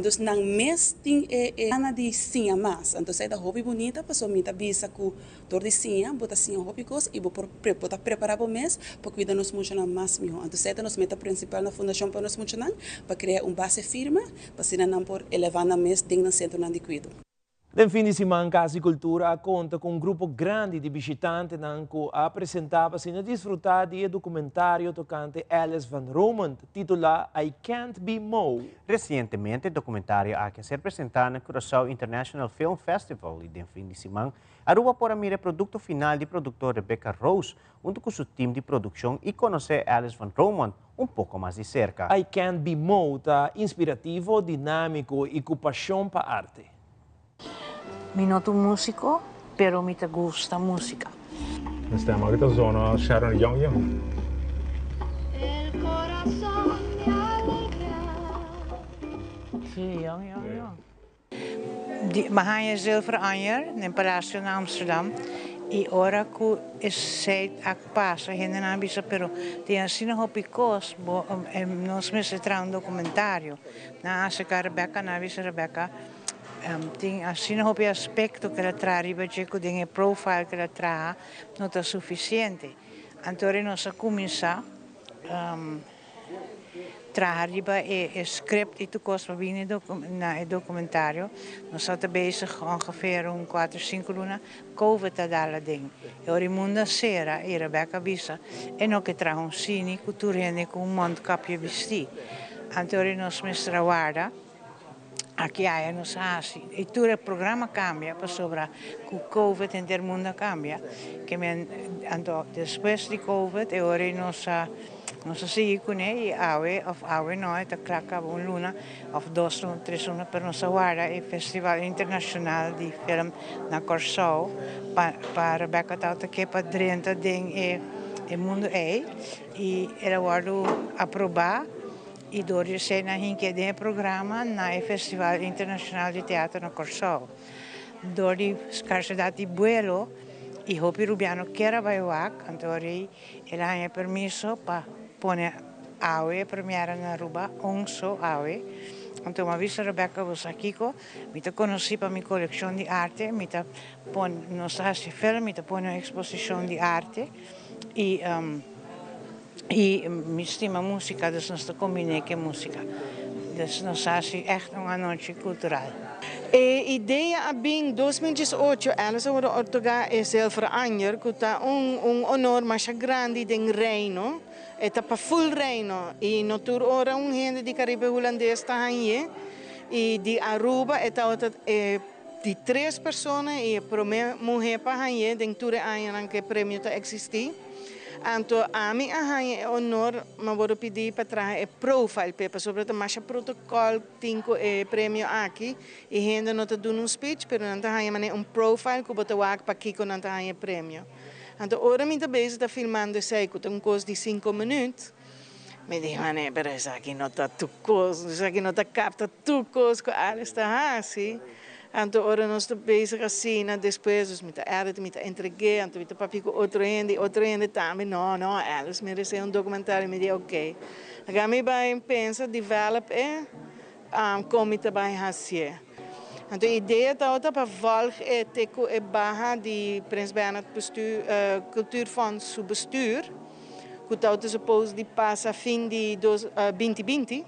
dus nan mes tin e gana di siña mas. Anto esei ta hopi bunita pasobra mi ta bisa ku Dor di siña, bo ta siña hopi kos i bo por bo ta prepará bo mes pa kuida nos muchanan mas mihó. Anto esei ta nos meta prinsipal na Fundashon pa Nos Muchanan, pa krea un base firme pa asina nan por elevá nan mes den nan sentronan di kuido. Den fin di siman Cas di Cultura a conta cu un grupo grandi di bishitantenan cu a presenta pa asina disfruta di e documentario tocante Alice van Romondt titula I Can't Be Mo. Recientemente e documentario aki a ser presenta na Curaçao International Film Festival y den fin di siman Aruba por a mira e produkto final di produktor Rebecca Rose huntu ku su tim di produkshon i konosé Alice van Romondt un poko mas di serka. I Can't Be Mo ta inspirativo, dinámiko i ku pashon pa arte. Mi no ta un músiko, pero mi ta gusta músika. Mi stem aki ta zona Sharon Young Young. Sí, Young Young Young. Di Mahaña Zilver Anjer den Palacio na Amsterdam y ora cu esey a pasa hendenan a bisa pero tin asina hopi cos bo nos mester traha un documentario. Nan a acerca Rebecca nan a bisa Rebecca tin asina hopi aspecto cu el a traha riba dje cu den e profile cu el a traha no ta suficiente. Anto nos a cuminsa. Traha riba e script y tur cos pa bini na e documentario. Nos a ta bezig ongeveer un cuatro cinco luna. Covid a dal aden. E ora e mundo a cera y Rebecca a bisa e no ke traha un cine cu tur hende cu un mondkapje bisti. Anto ora nos mester a warda aki aya nos a haci y tur e programa cambia pasobra cu Covid henter mundo a cambia. Ke men anto despues di Covid e ora nos a. Nos a sigui kuné i awe òf awe no e ta kla kaba un luna òf dos luna, tres luna pero nos a warda e festival internashonal di film na Kòrsou pa pa Rebecca tabata ke pa drenta den e e mundu ei i el a wòrdu aprobá i dor di esei nan hink'é den e programa na e festival internashonal di teatro na Kòrsou. Dor di skarsedat di buelo i hopi rubiano kier a bai wak anto rei El a haña permiso pa pone awe e premiera na Aruba, un so awe. Anto mi a bisa Rebecca, bo sa kiko? Mi ta konosí pa mi kolekshon di arte, mi ta pone, nos ta hasi film, mi ta pone un eksposishon di arte i i mi stima músika, dus nos ta kombiné ku e músika. Dus nos a hasi ègt un anochi kultural. E idea a bin 2018, Alice a worde otorga e Zilveren Anjer, cu ta un un honor masha grandi den Reino. E ta pa full Reino y no tur ora un hende di Caribe Hulandes ta hañ'e. Y di Aruba e tabata e di tres persona y e prome muhe pa hañ'e den tur e añanan cu e premio ta existi. Anto ami a haña e honor, mi a worde pidi pa traha e profile p'e, pasobra ta masha protocol. Tin ku e premio aki e hende no ta duna un speech pero nan ta haña manera un profile ku bo ta wak pakiko nan ta haña e premio. Anto ora mi ta bezig ta filmando esei ku ta un kos di sinku minuut mi di manera pero esaki no ta tur kos esaki no ta kapta tur kos ku Alex ta hasi. Anto ora nos ta bezig asina despues dus mi ta edit mi ta entreg'é anto mi ta papia ku otro hende i otro hende tambe no no Alice meresé un documentario mi di ok laga mi bai pensa develop e kon mi ta bai hasié anto e idea tabata pa volg e te ku e baha di Prins Bernhard bestuur Cultuurfonds su bestuur ku tabata suppose di pasa fin di dos binti binti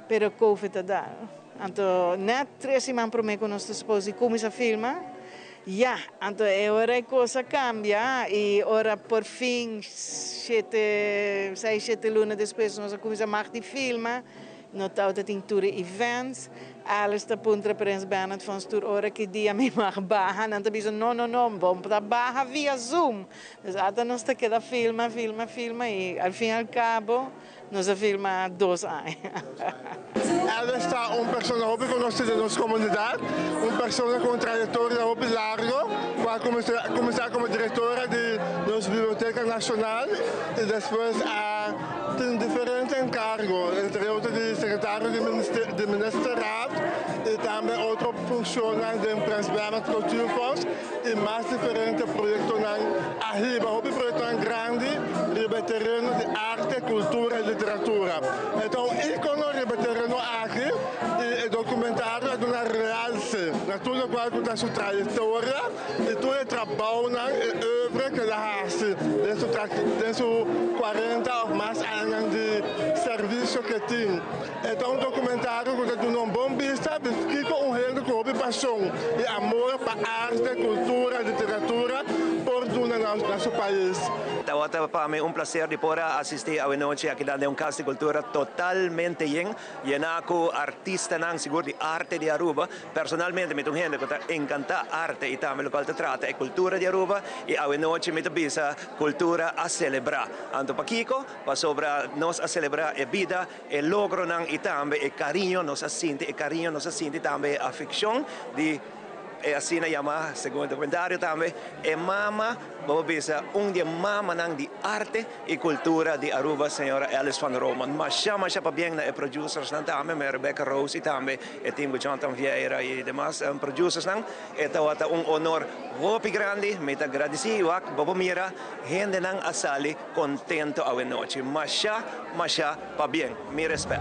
pero covid a dal. Anto net tres siman prome ku nos ta supos di kuminsá filma, ya, anto e ora e kos a kambia i ora por fin shete, seis, shete luna despues nos a kuminsá mag di filma, no tabata tin tur e events. Alice ta puntra Prins Bernhard Fonds tur ora ki dia mi mag baha, nan ta bisa no, no, no, bo ta baha via zoom. Dus ata nos ta keda filma, filma, filma i al fin al kabo Nos a firma dos aña. Elvis ta un persona hopi conoci den nos comunidad, un persona cu un trayectoria hopi largo, cu a cuminsa como directora di nos Biblioteca Nacional y despues a tin diferente encargo, entre otro di secretario di Ministerraad y tambe otro funcionnan den Prins Bernhard Cultuurfonds y mas diferente proyectonan a hiba hopi proyectonan grandi riba e tereno di arte, cultura y literatura. E ta un icono riba e tereno aki y e documentario a duna realce na tur locual cu ta su trayectoria y tur e trabounan e oeuvre cu el a haci den su den su cuarenta of mas añanan di servicio cu e tin. E ta un documentario cu ta duna un bon bista di kico un hende cu hopi pasion y amor pa arte, cultura, literatura por duna na su pais. Tabata pa mi un placer di por a asisti awenochi akinan den un Cas di Cultura totalmente yen, yena cu artistanan sigur di arte di Aruba. Personalmente mi ta un hende cu ta encanta arte y tambe locual ta trata e cultura di Aruba y awenochi mi ta bisa cultura a celebra. Anto pakico? Pasobra nos a celebra e bida. E logronan i tambe e kariño nos a sinti, e kariño nos a sinti tambe e afekshon di e asina yamá, segun e dokumentario tambe, e mama, bo por bisa un di e mamanan di arte i kultura di Aruba, señora Alice van Roomen. Masha masha pabien na e producersnan tambe, Mary Rebecca Rose i tambe e team ku Jonathan Vieira i demas producersnan. E tabata un honor hopi grandi, mi ta gradisí i wak bo por mira hendenan a sali Contento awe nochi. Masha masha pabien. Mi respet.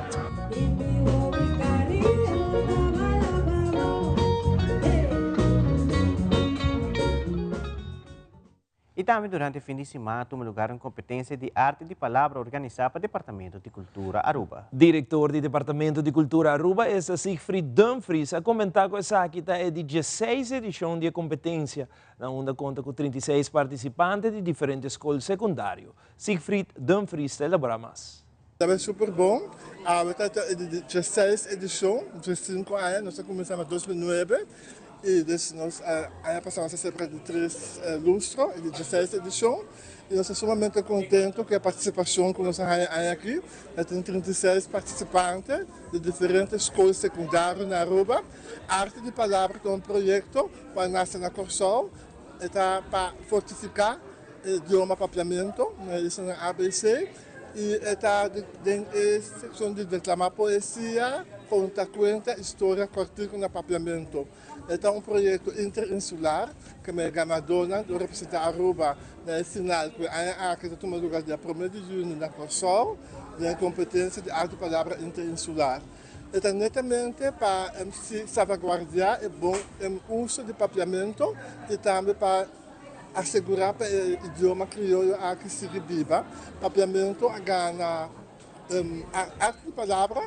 I tambe durante fin di siman a tuma lugar un competencia di arte di palabra organisa pa Departamento di Cultura Aruba. Director di Departamento di Cultura Aruba, esta Siegfried Dumfries, a comenta cu esaki ta e di dieseis edicion di e competencia. Na unda konta ku 36 partisipante di diferente skol sekundario. Siegfried Dumfries ta elaborá mas. Ta bai super bon. Awe ta e di diesseis edishon, diesinku aña, nos a kuminsá na 2009 i dus nos aña pasá nos a selebrá di tres lustro, e di diesseis edishon i nos ta sumamente kontento ku e partisipashon ku nos a haña aña aki. Ya tin 36 partisipante di diferente skol sekundario na Aruba. Arte di Palabra ta un proyekto ku a nase na Kòrsou, e ta pa fortifiká e idioma Papiamento na e islanan ABC i e ta den e sekshon di deklamá poesia, konta kuenta i storia kòrtiku na Papiamento. E ta un proyekto interinsular ku e ganadónan lo representá Aruba na e final ku e aña aki ta tuma lugar dia promé di yüni na Kòrsou den e kompetensia di Arte Palabra Interinsular. E ta netamente pa salvaguardiá e bon uso di Papiamento i tambe pa asegurá pa e idioma krioyo aki sigui biba. Papiamentu a gana Arte di Palabra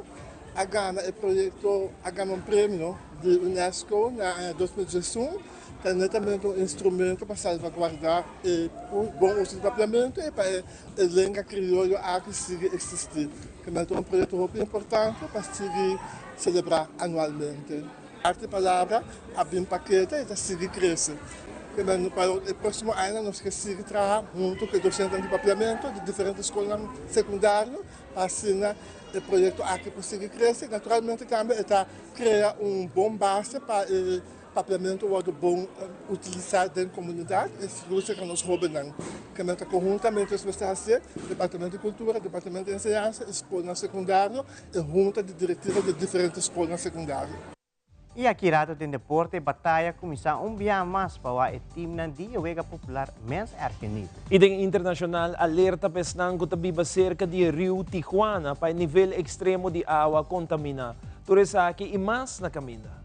a gana e proyekto a gana un premio di UNESCO na aña 2011. Ta netamente un instrumento pa salvaguardá e bon uso di papiamentu i pa e lenga krioyo aki sigui eksistí. Ta un proyekto hopi importante pa sigui selebrá anualmente. Arte Palabra a bin pakete i ta sigui krese. Pa e próksimo añanan nos ke sigui traha huntu ku e dosentenan di papiamentu di diferente skolnan sekundario pa asina e proyekto aki por sigui krese. Naturalmente tambe e ta krea un bon base pa e papiamentu wòrdu bon utilisá den komunidat i sigur serka nos hóbennan. Kende ta konhuntamente nos mester hasié, Departamento di Kultura, Departamento di Enseñansa i skolnan sekundario. E hunta di direktiva di diferente skolnan sekundario. I aki rato den deporte e bataya kuminsá un bia mas pa wak e timnan di e wega popular Mens Erkenid. I den internashonal alerta pa esnan ku ta biba serka di e riu Tijuana pa e nivel ekstremo di awa kontaminá. Tur esaki i mas na kaminda.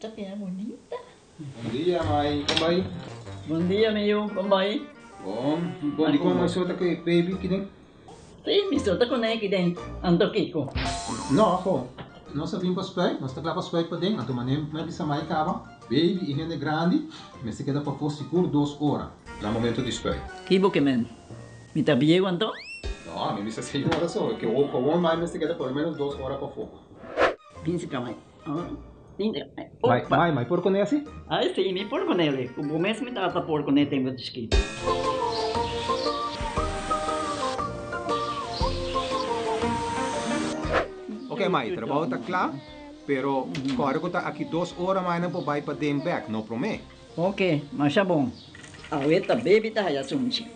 Ta bira bunita. Bon dia mai, kon bai? Bon dia mi yu, kon bai? Bon, bon di kon mai so ta ku e baby kiden? Si, mi so ta kuné kiden, anto kiko? No, ho, nos a bin pa spuit, nos ta kla pa spuit paden, anto manera mi a bisa mai kaba, baby i hende grandi mester keda pafó sigur dos ora na momento di spuit. Ki bo ke men? Mi ta bieu anto? No, mi bisa señora so, ke gewoon mai mester keda por lo menos dos ora pafó. Binsi ka mai. Mai, mai, mai por kuné asi? Ai si, mi por kuné li. Ku bo mes mi tata por kuné tempu di chikitu. Ok mai, trabou ta kla, pero kòrda ku ta aki dos ora mai nan por bai paden bèk, no promé. Ok, masha bon. Awe ta baby ta haya sunchi.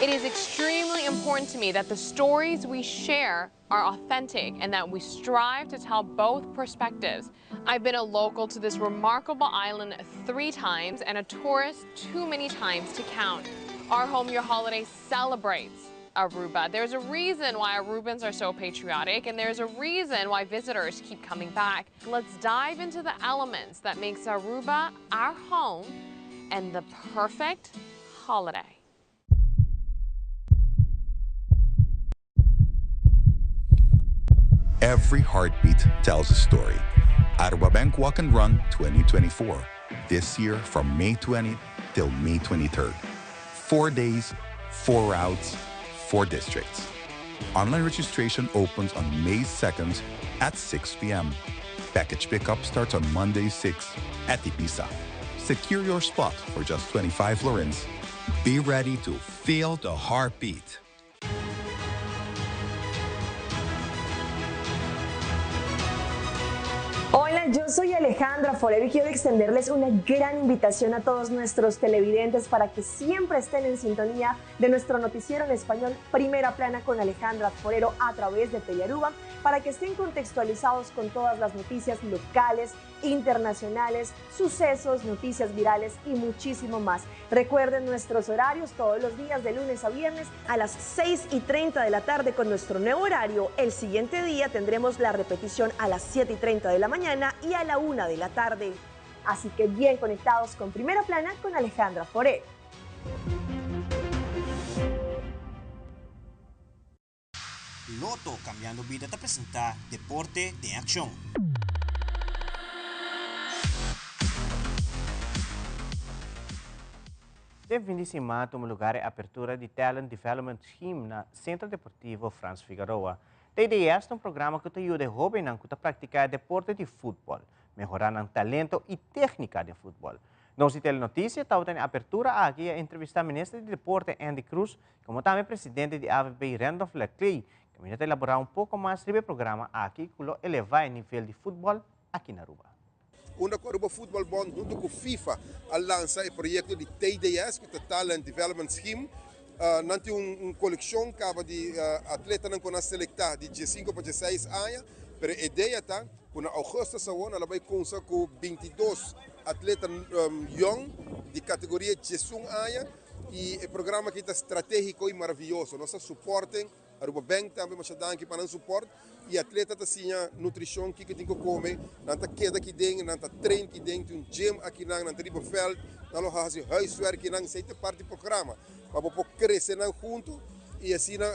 It is extremely important to me that the stories we share are authentic and that we strive to tell both perspectives. I've been a local to this remarkable island three times and a tourist too many times to count. Our Home Your Holiday celebrates Aruba. There's a reason why Arubans are so patriotic and there's a reason why visitors keep coming back. Let's dive into the elements that makes Aruba our home and the perfect holiday. Every heartbeat tells a story. Aruba Bank Walk and Run 2024. This year from May 20th till May 23rd. Four days, four routes, four districts. Online registration opens on May 2nd at 6 p.m. Package pickup starts on Monday 6 at Ibiza. Secure your spot for just 25 florins. Be ready to feel the heartbeat. Hola, yo soy Alejandra Forero y quiero extenderles una gran invitación a todos nuestros televidentes para que siempre estén en sintonía de nuestro noticiero en español Primera Plana con Alejandra Forero a través de Telearuba para que estén contextualizados con todas las noticias locales, internacionales, sucesos, noticias virales y muchísimo más. Recuerden nuestros horarios todos los días de lunes a viernes a las 6:30 de la tarde con nuestro nuevo horario. El siguiente día tendremos la repetición a las 7:30 de la mañana y a la 1 de la tarde. Así que bien conectados con Primera Plana con Alejandra Forero. Lotto Cambiando Bida ta presenta Deporte den Accion. Den fin di siman a tuma lugar e apertura di Talent Development Scheme na Centro Deportivo Frans Figaroa. TDS ta un programa cu ta yuda e hobennan cu ta practica e deporte di futbol, mehora nan talento y tecnica den futbol. Nos di Telenoticia tabata na e apertura aki y a entrevista Minister di Deporte Endy Croes como tambe Presidente di AVB Randolph Laclay caminda ta elabora un poco mas riba e programa aki cu lo eleva e nivel di futbol aki na Aruba. Unda cu Aruba Football Bond hunto cu FIFA a lansa e proyecto di TDS cu ta Talent Development Scheme. Nan tin un coleccion caba di atletanan cu nan a selecta di diesinco pa dieseis aña, pero e idea ta cu na augustus awor nan lo bay cunsa cu bintidos atleta yong di categoria diesun aña y e programa aki ta strategico y maraviyoso. Nos ta suporten Aruba Bank tambe masha danki pa nan support y atleta ta siña nutricion kiko tin cu come, nan ta keda aki den, nan ta train aki den, tin un gym aki nan, nan ta riba veld, nan lo haci huiswerk nan, esey ta parti programa pa bo por crece nan hunto y asina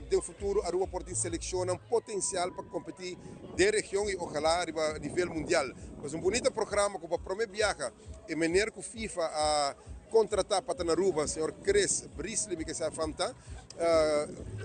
den futuro Aruba por tin seleccionnan potencial pa competi den region y ojalá riba nivel mundial. Pues un bunita programa cu pa prome biaha e meneer cu FIFA a contrata pa ta na Aruba, señor Chris Brisley mi ke sa fam ta,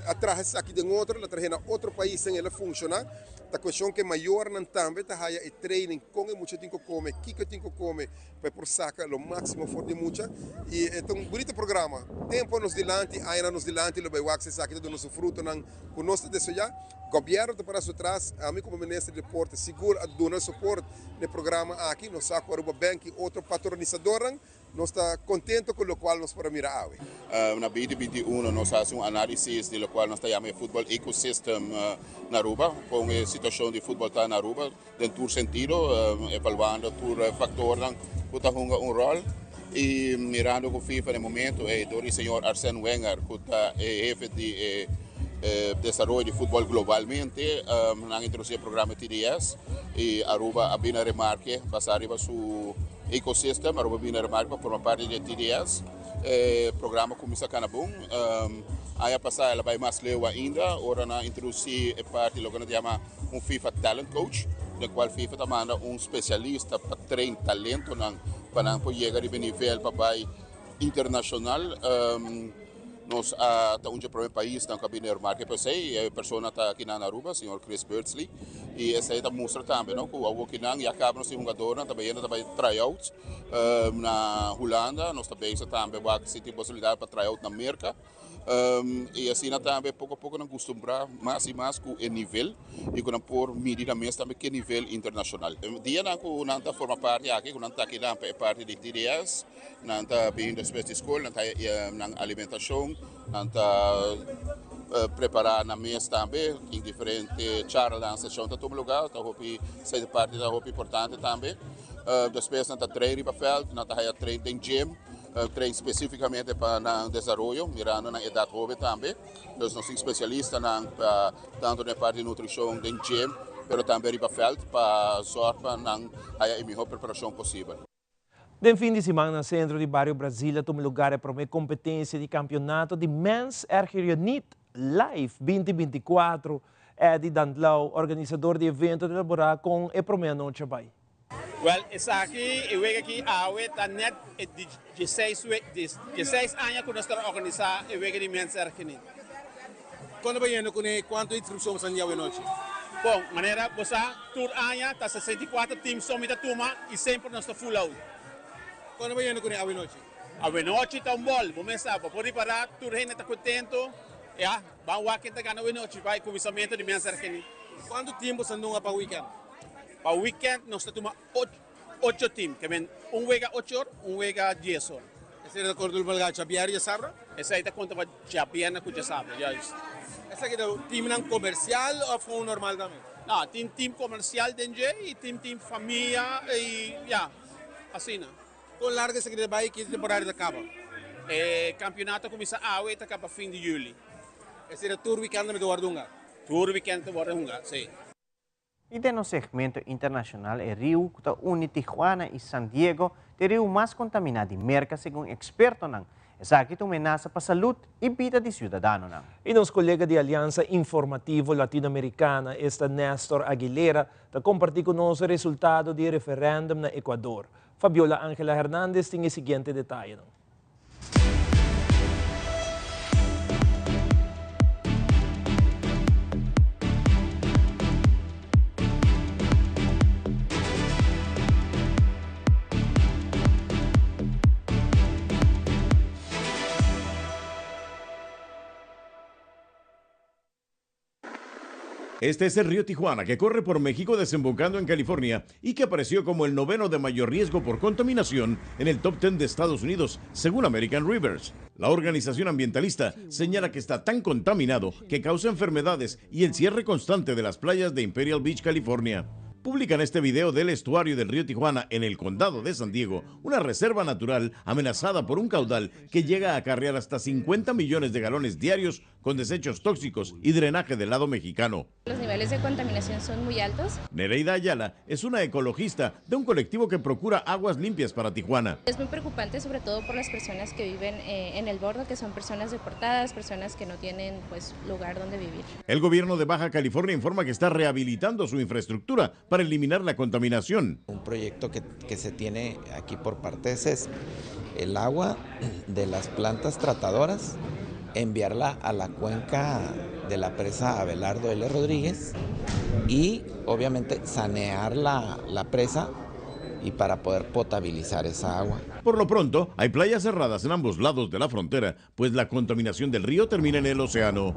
a traha esaki den otro, el a trahe na otro paisnan, el a funciona. Ta cuestion cu e mayornan tambe ta haya e training con e mucha tin cu come, kico e tin cu come pa e por saca lo maximo for di e mucha. Y e ta un bunito programa. Tempo nos dilanti, añanan nos dilanti lo bay wak si esaki ta duna su frutonan cu nos ta deseoya. Gobierno ta para su tras, ami como Minister di Deporte sigur a duna support na e programa aki. Nos sa cu Aruba Bank y otro patronisadornan. Nos ta contento cu locual nos por a mira awe. Na 2021 nos a haci un analisis di locual nos ta yama e futbol ecosystem na Aruba, con e situacion di futbol ta na Aruba den tur sentido, evaluando tur factornan cu ta hunga un rol y mirando cu FIFA na e momento ey door di señor Arsène Wenger cu ta e hefe di e desaroyo di futbol globalmente, nan a introduci e programa TDS y Aruba a bini a remarke basa riba su Ecosystem, Aruba bini na remarke pa forma parti di e TDS. E programa cuminsa cana bon. Aña pasa el a bay mas leu ainda ora nan a introduci e parti loke nan ta yama un FIFA Talent Coach, den cual FIFA ta manda un specialista pa train talentonan pa nan por yega riba e nivel pa bay internacional. Nos a ta un dje prome paisnan ku a bini remarke pa esei. E persona ta akinan na Aruba, señor Chris Beardsley. I esei ta mustra tambe no ku awor kinan ya kaba nos tin hungadornan ta bayendo ta bai try-out na Hulanda. Nos ta bezig tambe wak si tin posibilidat pa try-out na Merka. I asina tambe poko a poko nan kustumbrá mas i mas ku e nivel i ku nan por midi nan mes tambe ke nivel internashonal. Dianan ku nan ta forma parti aki, ku nan ta akinan pa e parti di TDS, Nan ta bin despues di skol, nan ta haya nan alimentashon, nan ta prepará nan mes tambe. Tin diferente charlanan, seshon ta tuma lugá, ta hopi, esei parti ta hopi importante tambe. Despues nan ta train riba vèlt, nan ta haya train den gym, train spesífikamente pa nan desaroyo, mirando nan edat hoben tambe. Dus nos tin spesialistanan pa tantu den e parti di nutrishon den gym, pero tambe riba vèlt pa sòrg pa nan haya e mihó preparashon posibel. Den fin di siman na sentro di bario Brazil a tuma lugar e prome kompetensia di kampionato di Mens Erger Je Niet Live 2024. Eddy Dandlau, organisador di evento ta elabora kon e prome anochi a bai. Wel, esaki, e wega aki awe ta net e di dieseis dieseis aña ku nos ta organisá e wega di Mens Erger Je Niet. Kon ta bayendo kuné? Kuantu inskripshon bo sa di awe nochi? Bon, manera bo sa, tur aña ta 64 team so mi ta tuma i semper nos ta full out. Kon ta bayendo kuné awe nochi? Awe nochi ta un bòl, bo mes sa, bo por ripará tur hende ta kontento. Ya, ban wak ken ta gana awe nochi pa e kuminsamentu di Mens Ergenie. Kuantu team bo sa nunga pa wikènt? Pa wikènt nos ta tuma ocho team, ke men un wega ocho or, un wega dies or. Esei ta konta pa djabièrnè i djasabra? Esei ta konta pa djabièrnè ku djasabra, juist. Esaki ta teamnan komersial òf gewoon normal tambe? No, tin team komersial den dje i tin team famia i ya, asina. Kon largu esaki ta bai i ki temporada ta kaba? E kampionato a kuminsá awe i ta kaba fin di yüli. Esei ta tur wikènt tambe ta wòrdu hunga? Tur wikènt ta wòrdu hunga, si. I den nos segmento internashonal e riu ku ta uni Tijuana i San Diego ta e riu mas kontaminá di Merka segun ekspertonan. Esaki ta un menasa pa salud y bida di ciudadanonan. Y nos colega di Alianza Informativo Latinoamericana, esta Nestor Aguilera, ta comparti cu nos e resultado di e referendum na Ecuador. Fabiola Angela Hernandez tin e siguiente detayenan. Este es el río Tijuana, que corre por México desembocando en California y que apareció como el noveno de mayor riesgo por contaminación en el top 10 de Estados Unidos, según American Rivers. La organización ambientalista señala que está tan contaminado que causa enfermedades y el cierre constante de las playas de Imperial Beach, California. Publican este video del estuario del río Tijuana en el condado de San Diego, una reserva natural amenazada por un caudal que llega a acarrear hasta 50 millones de galones diarios con desechos tóxicos y drenaje del lado mexicano. Los niveles de contaminación son muy altos. Nereida Ayala es una ecologista de un colectivo que procura aguas limpias para Tijuana. Es muy preocupante, sobre todo por las personas que viven en el borde, que son personas deportadas, personas que no tienen lugar donde vivir. El gobierno de Baja California informa que está rehabilitando su infraestructura para eliminar la contaminación. Un proyecto que se tiene aquí por parte de CES, el agua de las plantas tratadoras, enviarla a la cuenca de la presa Abelardo L. Rodríguez y obviamente sanear la presa y para poder potabilizar esa agua. Por lo pronto, hay playas cerradas en ambos lados de la frontera, pues la contaminación del río termina en el océano.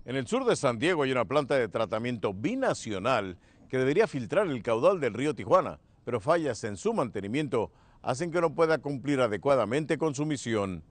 En el sur de San Diego hay una planta de tratamiento binacional que debería filtrar el caudal del río Tijuana, pero fallas en su mantenimiento hacen que no pueda cumplir adecuadamente con su misión.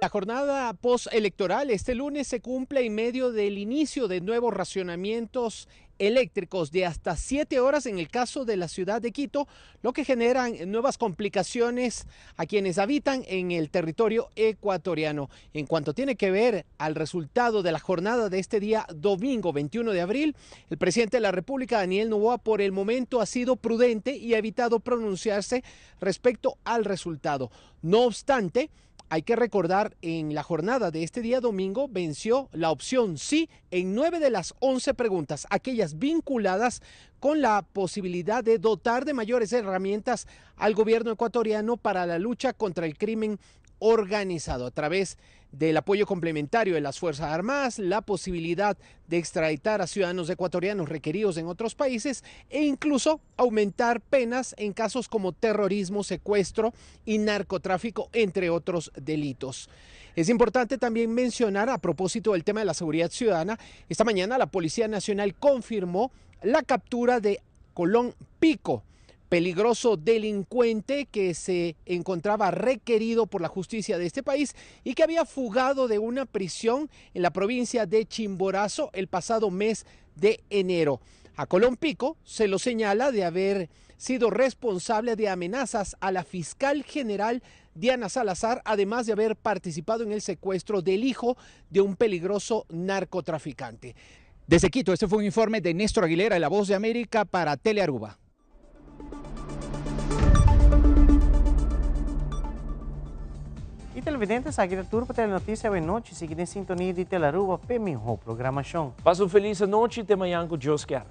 La jornada postelectoral este lunes se cumple en medio del inicio de nuevos racionamientos eléctricos de hasta 7 horas en el caso de la ciudad de Quito, lo que generan nuevas complicaciones a quienes habitan en el territorio ecuatoriano. En cuanto tiene que ver al resultado de la jornada de este día domingo 21 de abril, el presidente de la República, Daniel Noboa, por el momento ha sido prudente y ha evitado pronunciarse respecto al resultado. No obstante, hay que recordar, en la jornada de este día domingo venció la opción sí en 9 de las 11 preguntas, aquellas vinculadas con la posibilidad de dotar de mayores herramientas al gobierno ecuatoriano para la lucha contra el crimen organizado a través del apoyo complementario de las Fuerzas Armadas, la posibilidad de extraditar a ciudadanos ecuatorianos requeridos en otros países e incluso aumentar penas en casos como terrorismo, secuestro y narcotráfico, entre otros delitos. Es importante también mencionar, a propósito del tema de la seguridad ciudadana, esta mañana la Policía Nacional confirmó la captura de Colón Pico, peligroso delincuente que se encontraba requerido por la justicia de este país y que había fugado de una prisión en la provincia de Chimborazo el pasado mes de enero. A Colón Pico se lo señala de haber sido responsable de amenazas a la fiscal general Diana Salazar, además de haber participado en el secuestro del hijo de un peligroso narcotraficante. Desde Quito, este fue un informe de Néstor Aguilera de La Voz de América para Telearuba. Y televidentes, aki ta tur pa Telenoticia awe nochi. Sigui den sintonia di Telearuba p'e miho programacion. Pasa un feliz anochi, te mañan cu Dios kier.